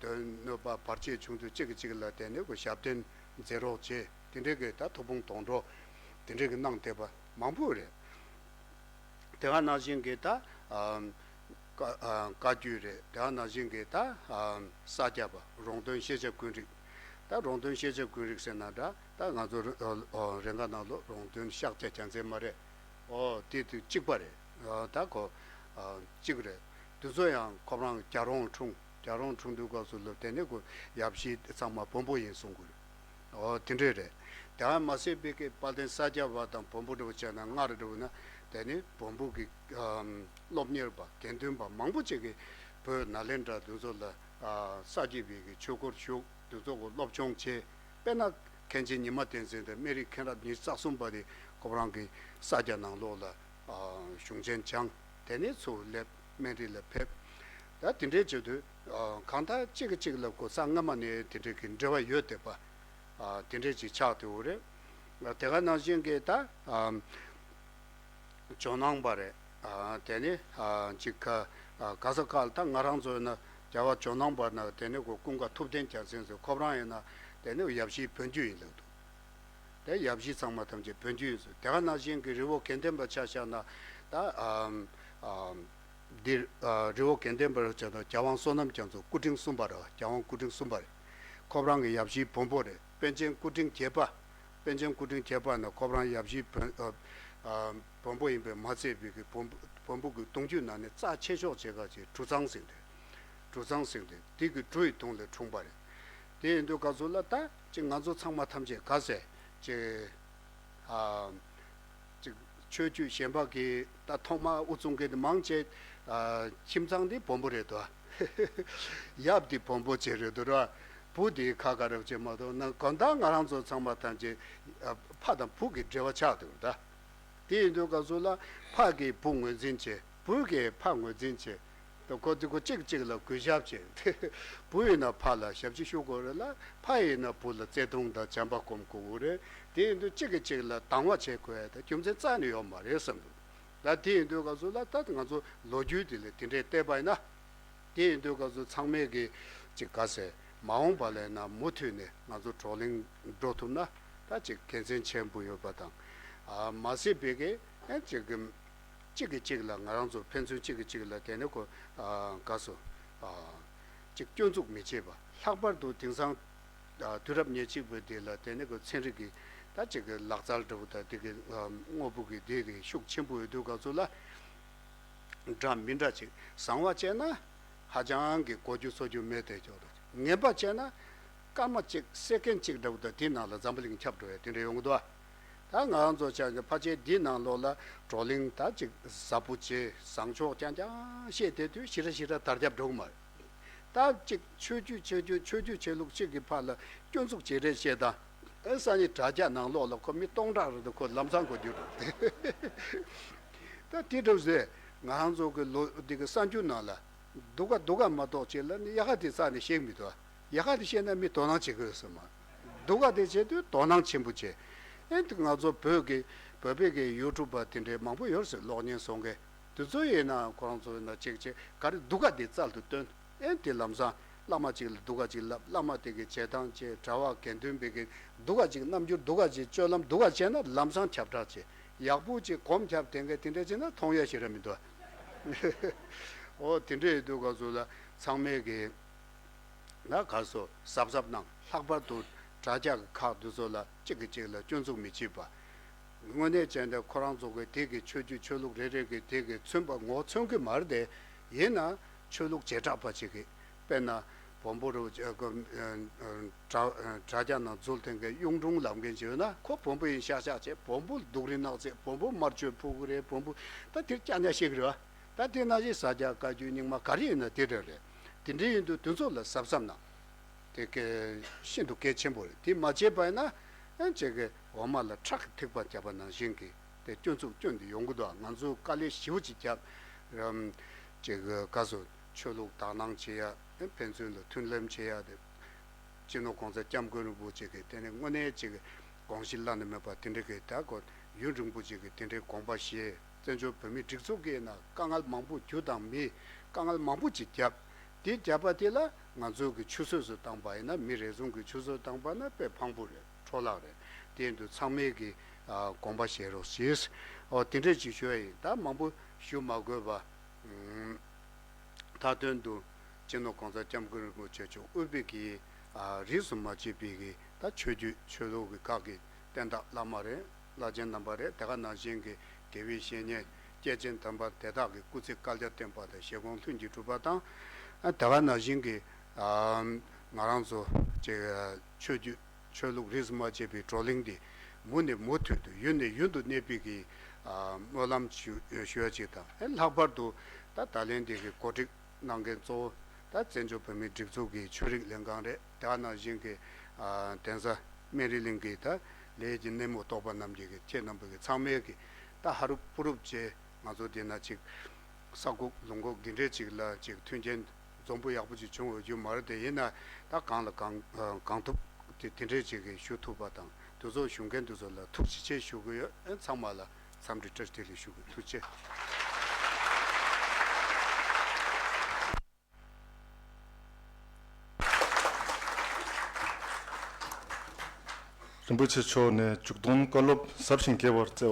དོན་གནོད་པ་བར་ཆད་བྱུང་དུས་གཅིག་གིས་གཅིག་ལ་དེ་ནི་ཁོ་ཞབས་བརྟན་མཛད་རོགས་བྱེད། དེ་འདྲས་ཀྱི་ད་ཐུགས་ཕན་གཏོང་རོགས་དེ་འདྲས་ཀྱི་གནང་བསྡད་པ་མང་པོ་རེད། དེ་ག་ནང་བཞིན་གྱི་ད་ཨམ་བཀའ་ཨ་བཀའ་བརྒྱུད་རེད། དེ་ག་ནང་བཞིན་གྱི་ད་ཨམ་ས་སྐྱ་པ་རོང་སྟོན་ཤེས་བྱ་ཀུན་རིག་ད་རོང་སྟོན་ཤེས་བྱ་ཀུན་རིག་ཟེར་ན་འདྲ། ད་ང་ཚོ་རེ་འགའ་ནང་ལོགས་རོང་སྟོན་ཤཱཀྱ་རྒྱལ་མཚན་མ་རེད། ཨོ་དེ་དུས་གཅིག་པ་རེད། ད་གོ་གཅིག་རེད། དེ་ཚོ་ཡང་ཁོ་རང་རྒྱལ་རོང་འཁྲུངས། རྒྱལ་རོང་འཁྲུངས་དུས་སྐབས་སུ་ལོ་དེ་ནས་གོ་ཡབ་གཞིས་ཚང་མ་བོན་པོ་ཡིན་གསུང་གི་རེད། ཨོ་དེ་འདྲས་རེད། དེ་ཡང་མ་ཟད་པའི་གི་དཔལ་ལྡན་ས་སྐྱ་པ་དང་བོན་པོ་འདྲ་བོ་བྱས་ན་སྔར་འདྲ་བོ་ན་དེ་ནི་བོན་པོ་གི་སློབ་གཉེར་པ་དགེ་འདུན་པ་མང་པོ་ཅིག་གིས་བོད་ནཱ་ལེནྡྲ་དེ་ཚོ་ལ་ས་སྐྱ་པའི་གི་ཆོས་སྒོར་ཞུགས། དེ་ཚོ་གི་སློབ་སྦྱོང་བྱས། དཔེར་ན་མཁན་ཆེན་ཉི་མ་བསྟན་འཛིན་དང་སྨན་རི་མཁྱེན་རབ་ཉེར་རྩ་གསུམ་པ་དེ་ཁོ་རང་གི་ས་སྐྱ་ནང་ལོགས་ལ་གཞུང་ཆེན་སྦྱངས། དེ་ནས་ཚུར་སླེབས་སྨན་རི་ལ་ཕེབས། ད་དེ་འདྲས་བྱེད་དུས་གང་ལྟར་གཅིག་གིས་གཅིག་ལ་གོ་ས་སྔ་མ་ནས་དེ་འདྲས་ཀྱི་འབྲེལ་བ་ཡོད་བསྡད་པ། དེ་འདྲས་ཅིག་ཆགས་བསྡད་ཡོད་རེད། དེ་ག་ནང་བཞིན་གྱི་ད་ཇོ་ནང་པ་རེད། དེ་ནས་ཅིག་ག་ག་ས་ག་ལ་ད་ང་རང་ཚོ་ཡིན་ན་རྒྱལ་བ་ཇོ་ནང་པ་ན་དེ་ནས་གོ་ཀུན་དགའ་ཐུབ་བསྟན་རྒྱལ་མཚན་ཚོ་ཁོ་རང་ཡིན་ན་དེ་ནས་ཡབ་གཞིས་བོན་རྒྱུད་ཡིན་ལབ་འདུག་དེ་ཡབ་གཞིས་ཚང་མ་ཐམས་ཅད་བོན་རྒྱུད་ཡིན་ཟེར། དེ་ག་ནང་བཞིན་གྱི་རི་བོ་དགེ་ལྡན་པ་ཆ་བཞག་ན་ད་འདིར་རི་བོ་དགེ་ལྡན་པ་ཆ་བཞག་ན་རྒྱལ་དབང་བསོད་ནམས་རྒྱ་མཚོ་སྐུ་ཕྲེང་གསུམ་པ་རེད། རྒྱལ་དབང་སྐུ་ཕྲེང་གསུམ་པ་རེད། ཁོ་རང་གི་ཡབ་གཞིས་བོན་པོ་རེད། པཎ་ཆེན་སྐུ་ཕྲེང་བརྒྱད་པ། པཎ་ཆེན་སྐུ་ཕྲེང་བརྒྱད་པ་ནི་ཁོ་རང་ཡབ་གཞིས་བོན་ཨ་ཨ་བོན་པོ་ཡིན་པས་མ་ཚད་པའི་གི་བོན་བོན་པོ་གི་གདུང་རྒྱུད་ནང་ནས་རྩ་ཆེ་ཤོས་བྱེད་ག་ཅིག་གྲུ་ཚང་ཟེར་དེ། གྲུ་ཚང་ཟེར་དེ་དེ་གི་གྲུ་ཡི་གདུང་ལས་འཁྲུངས་པ་རེད། དེ་ཡིན་དུས་སྐབས་སུ་ལ་ད་ཅིག་ང་ཚོ་ཚང་མ་ཐམས་ཅད་ག་ཟེ་ཅིག་ཨ་ཅིག་ཆོས་བརྒྱུད་གཞན་པ་གི་ད་ཐོག་མ་དབུ་བཙུགས་མཁན་དེ་མང་ཆེ་ཨ་ཁྱིམ་ཚང་དེ་བོན་པོ་རེད་དོ། ཡབ་དེ་བོན་པོ་ཅིག་རེད་དོ་ར། བུ་དེ་ཁ་ཁ་རབ་ཅིག་མ་གཏོགས་ན་གང་ལྟར་ང་རང་ཚོ་ཚང་མ་ཐམས་ཅད་ཨ་ཕ་དང་བུ་གི་འབྲེལ་བ་ཆགས་འདུག་ད། དེ་ཡིན་དུས་སྐབས་སུ་ལ་ཕ་གིས་བུ་ངོས་འཛིན་བྱེད། བུ་གིས་ཕ་ངོས་འཛིན་བྱེད། ད་ཁོ་ཚོ་ཁོ་གཅིག་གཅིག་ལ་གུས་ཞབས་བྱེད། བུ་ཡིན་ན་ཕ་ལ་ཞབས་ཕྱི་ཞུ་དགོས་རེད་ལ། ཕ་ཡིན་ན་བུ་ལ་བརྩེ་དུང་དང་བྱམས་པ་སྒོམ་དགོས་རེད། དེ་ཡིན་དུས་གཅིག་གིས་གཅིག་ལ་སྡང་བ་བྱེད་དགོས་ཡ་ད་རྒྱུ་མཚན་རྩ་ནས་ཡོད་མ་རེད་བསམ་འདུག་ད་དེ་ཡིན་དུས་སྐབས་སུ་ལ་ད་ང་ཚོ་ལོ་རྒྱུས་དེ་ལ་དེ་འདྲའི་བལྟས་པ་ཡིན་ན། དེ་ཡིན་དུས་སྐབས་སུ་ཚང་མས་ཀྱི་ཅིག་ག་ཟེར་མ་འོངས་པ་ལ་ཡིན་ན་མུ་མཐུད་ནས་ང་ཚོ་བགྲོ་གླེང་འགྲོ་ཐུབ་ན་ད་ཅིག་དགེ་མཚན་ཆེན་པོ་ཡོད་པ་དང་། ཨ་མ་ཟད་པའི་གི་ཨེ་ཅིག་གི་གཅིག་གིས་གཅིག་ལ་ང་རང་ཚོ་ཕན་ཚུན་གཅིག་གིས་གཅིག་ལ་དེ་ནས་ཁོ་ཨ་ག་སོ་ཨ་ཅིག་སྐྱོན་འཛུགས་མི་བྱེད་པ། ལྷག་པར་དུ་དེང་སང་ཨ་དུས་རབས་ཉེར་གཅིག་པའི་དེ་ལ་དེ་ནས་ཁོ་ཚན་རིག་གི་ད་ཅིག་གི་ལག་རྩལ་འདྲ་བོ་དང་དེ་གི་ཨ་དངོས་པོ་གི་དེ་གི་ཤུགས་ཆེན་པོ་ཡོད་དུས་སྐབས་སུ་ལ། འདྲ་མི་འདྲ་ཅིག་བཟང་བ་བྱས་ན་ཧ་ཅང་གི་གོ་རྒྱུ་ཚོར་རྒྱུ་མེད་དེ་ཅོག་རེད། ངན་པ་བྱས་ན་སྐར་མ་གཅིག་སེ་ཀན་གཅིག་འདྲ་བོ་དང་དེའི་ནང་ལ་འཛམ་བུ་གླིང་ཁྱབ་འགྲོ་ཡ་དེ་འདྲ་ཡོང་གི་འདུག་ད་ང་རང་ཚོ་ཆ་གི་ཕལ་ཆེར་འདིའི་ནང་ལོགས་ལ་བགྲོ་གླེང་ད་ཅིག་ཟབ་པོ་བྱས་བཟང་ཕྱོགས་རྐྱང་རྐྱང་བཤད་བསྡད་དུས་ཞེ་དྲག་ཞེ་དྲག་དར་ཁྱབ་འགྲོ་གི་མ་རེད། ད་ཅིག་ཆོས་བརྒྱུད་ཆོས་བརྒྱུད་ཆོས་བརྒྱུད་ཆོས་ལུགས་གཅིག་གི་བར་ལ་སྐྱོན་འཛུགས་བྱེད་རེས་བྱེད་དང་། ཨེ་ས་གནས་དྲ་རྒྱ་ནང་ལོགས་ལ་ཁོ་མི་སྟོང་ཕྲག་རེ་འདུག་ཁོ་ལམ་སང་ཁོ་འགྱུར་འགྲོ། ད་དེ་འདྲ་ཟེར་ང་རང་ཚོ་གི་ལོ་འདི་གི་གསར་འགྱུར་ནང་ལ་སྡུག་ག་སྡུག་ག་མ་གཏོགས་བྱེད་ལ་ནི་ཡག་ག་དེ་རྩ་ནས་བཤད་མི་འདུག་ཡག་ག་དེ་བཤད་ན་མི་དོ་སྣང་བྱེད་དགོས་སོ་མ། སྡུག་ག་དེ་བྱེད་དུས་དོ་སྣང་ཆེན་པོ་བྱེད། ཨེ་འདི་ང་ཚོ་བོད་ཀྱི་བོད་པའི་གི་ཡུ་ཊུབ་པ་དེ་འདྲའི་མང་པོ་ཡོད་ཟེར་གློག་བརྙན་བཟོ་མཁན། དེ་ཚོ་ཡིན་ན་ཁོ་རང་ཚོ་ཡིན་ན་ཅིག་ཅིག་ག་རེ་སྡུག་ག་དེ་རྩལ་དུ་བཏོན། ཨེ་དེ་ལམ་སང་བླ་མ་ཅིག་ལ་སྡུག་ག་ཅིག་ལབ། བླ་མ་དེ་གི་བྱེད་སྟངས་བྱེད་གྲྭ་བ་དགེ་འདུན་པའི་གི་སྡུག་ག་ཅིག་རྣམ་འགྱུར་སྡུག་ག་ཅིག་སྤྱོད་ལམ་སྡུག་ག་བྱས་ན་ལམ་སང་ཁྱབ་བསྒྲགས་བྱེད། ཡག་པོ་ཅིག་གོམ་ཁྱབ་དེ་འགའ་དེ་འདྲ་བྱས་ན་མཐོང་ཡ་ཞེ་དྲག་མི་འདུག་ཨོ་དེ་འདྲ་ཡོད་དུས་སྐབས་སུ་ལ་ཚང་མས་གི་ན་ག་སོ་གཟབ་གཟབ་གནང་། ལྷག་པར་དུ་དྲ་རྒྱ་གི་ཁག་འདི་ཚོ་ལ་གཅིག་གིས་གཅིག་ལ་སྐྱོན་འཛུགས་མི་བྱེད་པ། དངོས་གནས་བྱས་ན་ཁོ་རང་ཚོ་གི་དེ་གི་ཆོས་བརྒྱུད་ཆོས་ལུགས་རེ་རེ་གི་དེ་གི་མཚོན་པ་ངོ་མཚོན་གི་མ་རེད་དེ། ཡིན་ན་ཆོས་ལུགས་བྱེ་བྲག་པ་ཅིག་གི་དཔེར་ན་བོན་པོ་རུ་དྲ་དྲ་རྒྱ་ནང་འཛུལ་ཐེངས་གི་གཡུང་དྲུང་ལབ་མཁན་ཅིག་ཡོད་ན་ཁོ་བོན་པོ་ཡིན་ཤག་ཤག་བྱས། བོན་པོ་སྡུག་རུས་ནག་རྫས། བོན་པོ་དམར་མཆོད་ཕུལ་གི་རེད། བོན་པོ་ད་དེར་ཀྱག་ཉག་བཤད་གི་རེད་བ། ད་དེ་ནང་བཞིན་ཟ་རྒྱ་བཀའ་བརྒྱུད་རྙིང་མ་ག་རེ་ཡིན་ན་དེ་འདྲ་རེད། དེ་འདྲ་ཡིན་དུས་དེ་ཚོ་ལ་གཟབ་གཟབ་གནང་། དེ་གལ་ཤིན་ཏུ་གལ་ཆེན་པོ་རེད། དེ་མ་བྱས་པ་ཡིན་ན་ཨ་ཅིག་གི་འོ་མ་ལ་ཁྲག་གི་ཐིགས་པ་བརྒྱབ་པ་ནང་བཞིན་གྱི་དེ་སྐྱོན་འཛུགས་སྐྱོན་དེ་ཡོང་གི་འདུག་ང་ཚོས་དཀའ་ལས་ཞེ་པོ་ཅིག་བརྒྱབ། རམ་ཅིག་གི་ག་ཚོད་ཆོས་ལུགས་དག་སྣང་བྱེད་ཡ། ཕན་ཚུན་ལ་མཐུན་ལམ་བྱེད་ཡ་དེ། སྤྱི་ནོར་གོང་ས་སྐྱབས་མགོན་རིན་པོ་ཆེ་གིས་དེ་ནས་དངོས་གནས་ཅིག་གི་དགོངས་གཞི་བླ་ན་མེད་པ་དེ་འདྲ་གི་ད་གོ་ཡུན་རིང་པོ་ཅིག་གི་དེ་འདྲའི་དགོངས་པ་བཞེས། བཙན་བྱོལ་བོད་མིའི་སྒྲིག་འཛུགས་ཀྱི་ནང་དཀའ་ངལ་མང་པོ་རྒྱུ་དང་མི་དཀའ་ངལ་མང་པོ་ཅིག་བརྒྱབ། དེ་བརྒྱབ་པ་དེ་ལ་ང་ཚོ་གི་ཆུད་ཟོས་སུ་བཏང་པ་ཡིན་ན། མི་རེ་ཟུང་གི་ཆུད་ཟོས་བཏང་པ་ན་དཔེ་ཕངས་པོ་རེད། འཕྲོ་བརླག་རེད། དེ་ཡིན་དུས་ཚང་མས་གི་ཨ་དགོངས་པ་བཞེས་རོགས་ཞེས། ཨོ་དེ་འདྲས་ཅིག་ཞུ་ཡ་ཡིན། ད་མང་པོ་ཞུ་མ་དགོས་པ། ཨུམ། མཐའ་དོན་དུ་སྤྱི་ནོར་གོང་ས་སྐྱབས་མགོན་རིན་པོ་ཆེ་མཆོག་དབུས་པའི་གི་ རིས་སུ་མ་ཆད་པའི་གི་ད་ཆོས་བརྒྱུད་ཆོས་ལུགས་ཀྱི་ཁག་གི་བསྟན་བདག་བླ་མ་རེད། བླ་ཆེན་རྣམ་པ་རེད། དེ་ག་ནང་བཞིན་གྱི་དགེ་བའི་བཤེས་གཉེན་སྐྱེས་ཆེན་དམ་པ་དེ་དག་གི་སྐུ་ཚེ་བསྐལ་བརྒྱར་བརྟན་པ་དང་བཞེད་དགོངས་ལྷུན་གྱིས་གྲུབ་པ་དང་། དེ་ག་ནང་བཞིན་གྱི་ང་རང་ཚོ་ཅིག་ཆོས་བརྒྱུད་ཆོས་ལུགས་རིས་སུ་མ་ཆད་པའི་བགྲོ་གླེང་འདི་མུ་ནས་མུ་མཐུད་དུ་ཡུན་ནས་ཡུན་དུ་གནས་པའི་གི་སྨོན་ལམ་ཞུ་ཞུ་ཡ་ཅིག་དང་། ལྷག་པར་དུ་ད་ད་ལན་འདི་གི་གོ་སྒྲིག་གནང་མཁན་གཙོ་བོ་ད་བཙན་བྱོལ་བོད་མིའི་སྒྲིག་འཛུགས་ཀྱི་ཆོས་རིག་ལྷན་ཁང་རེད། དེ་ག་ནང་བཞིན་གྱི་གདན་ས་སྨན་རི་གླིང་གི་ད་ལས་ཀྱི་སྣེ་མོ་གཏོགས་པ་རྣམས་ཀྱིས་ཁྱེད་རྣམ་པ་གི་ཚང་མས་ཀྱི་ད་ཧ་རུབ་ཕུ་རུབ་བྱས་ང་ཚོ་འདི་ན་ཅིག་ས་ཁུག་ལུང་ཁུག་འདི་འདྲས་ཅིག་ལ་ཅིག་མཐུན་རྐྱེན་འཛོམས་པོ་ཡག་པོ་ཅིག་བྱུང་འོས་རྒྱུ་མ་རེད་དེ། ཡིན་ན་ད་གང་ལ་གང་གང་ཐུབ་དེ་དེ་འདྲས་ཅིག་གི་ཞུ་ཐུབ་པ་དང་དེ་ཚོ་ཞུ་མཁན་དེ་ཚོ་ལ་ཐུགས་རྗེ་ཆེ་ཞུ་གི་ཡོད། ཨེ་ཚང་མ་ལ་འཚམས་འདྲི་བཀྲ་ཤིས་བདེ་ལེགས་ཞུ་གི། ཐུགས་རྗེ་ཆེ། རིན་པོ་ཆེ་མཆོག་ནས་མཇུག་སྡོམ་བཀའ་སློབ་ཟབ་ཞིང་རྒྱས་པར་སྩལ་བ།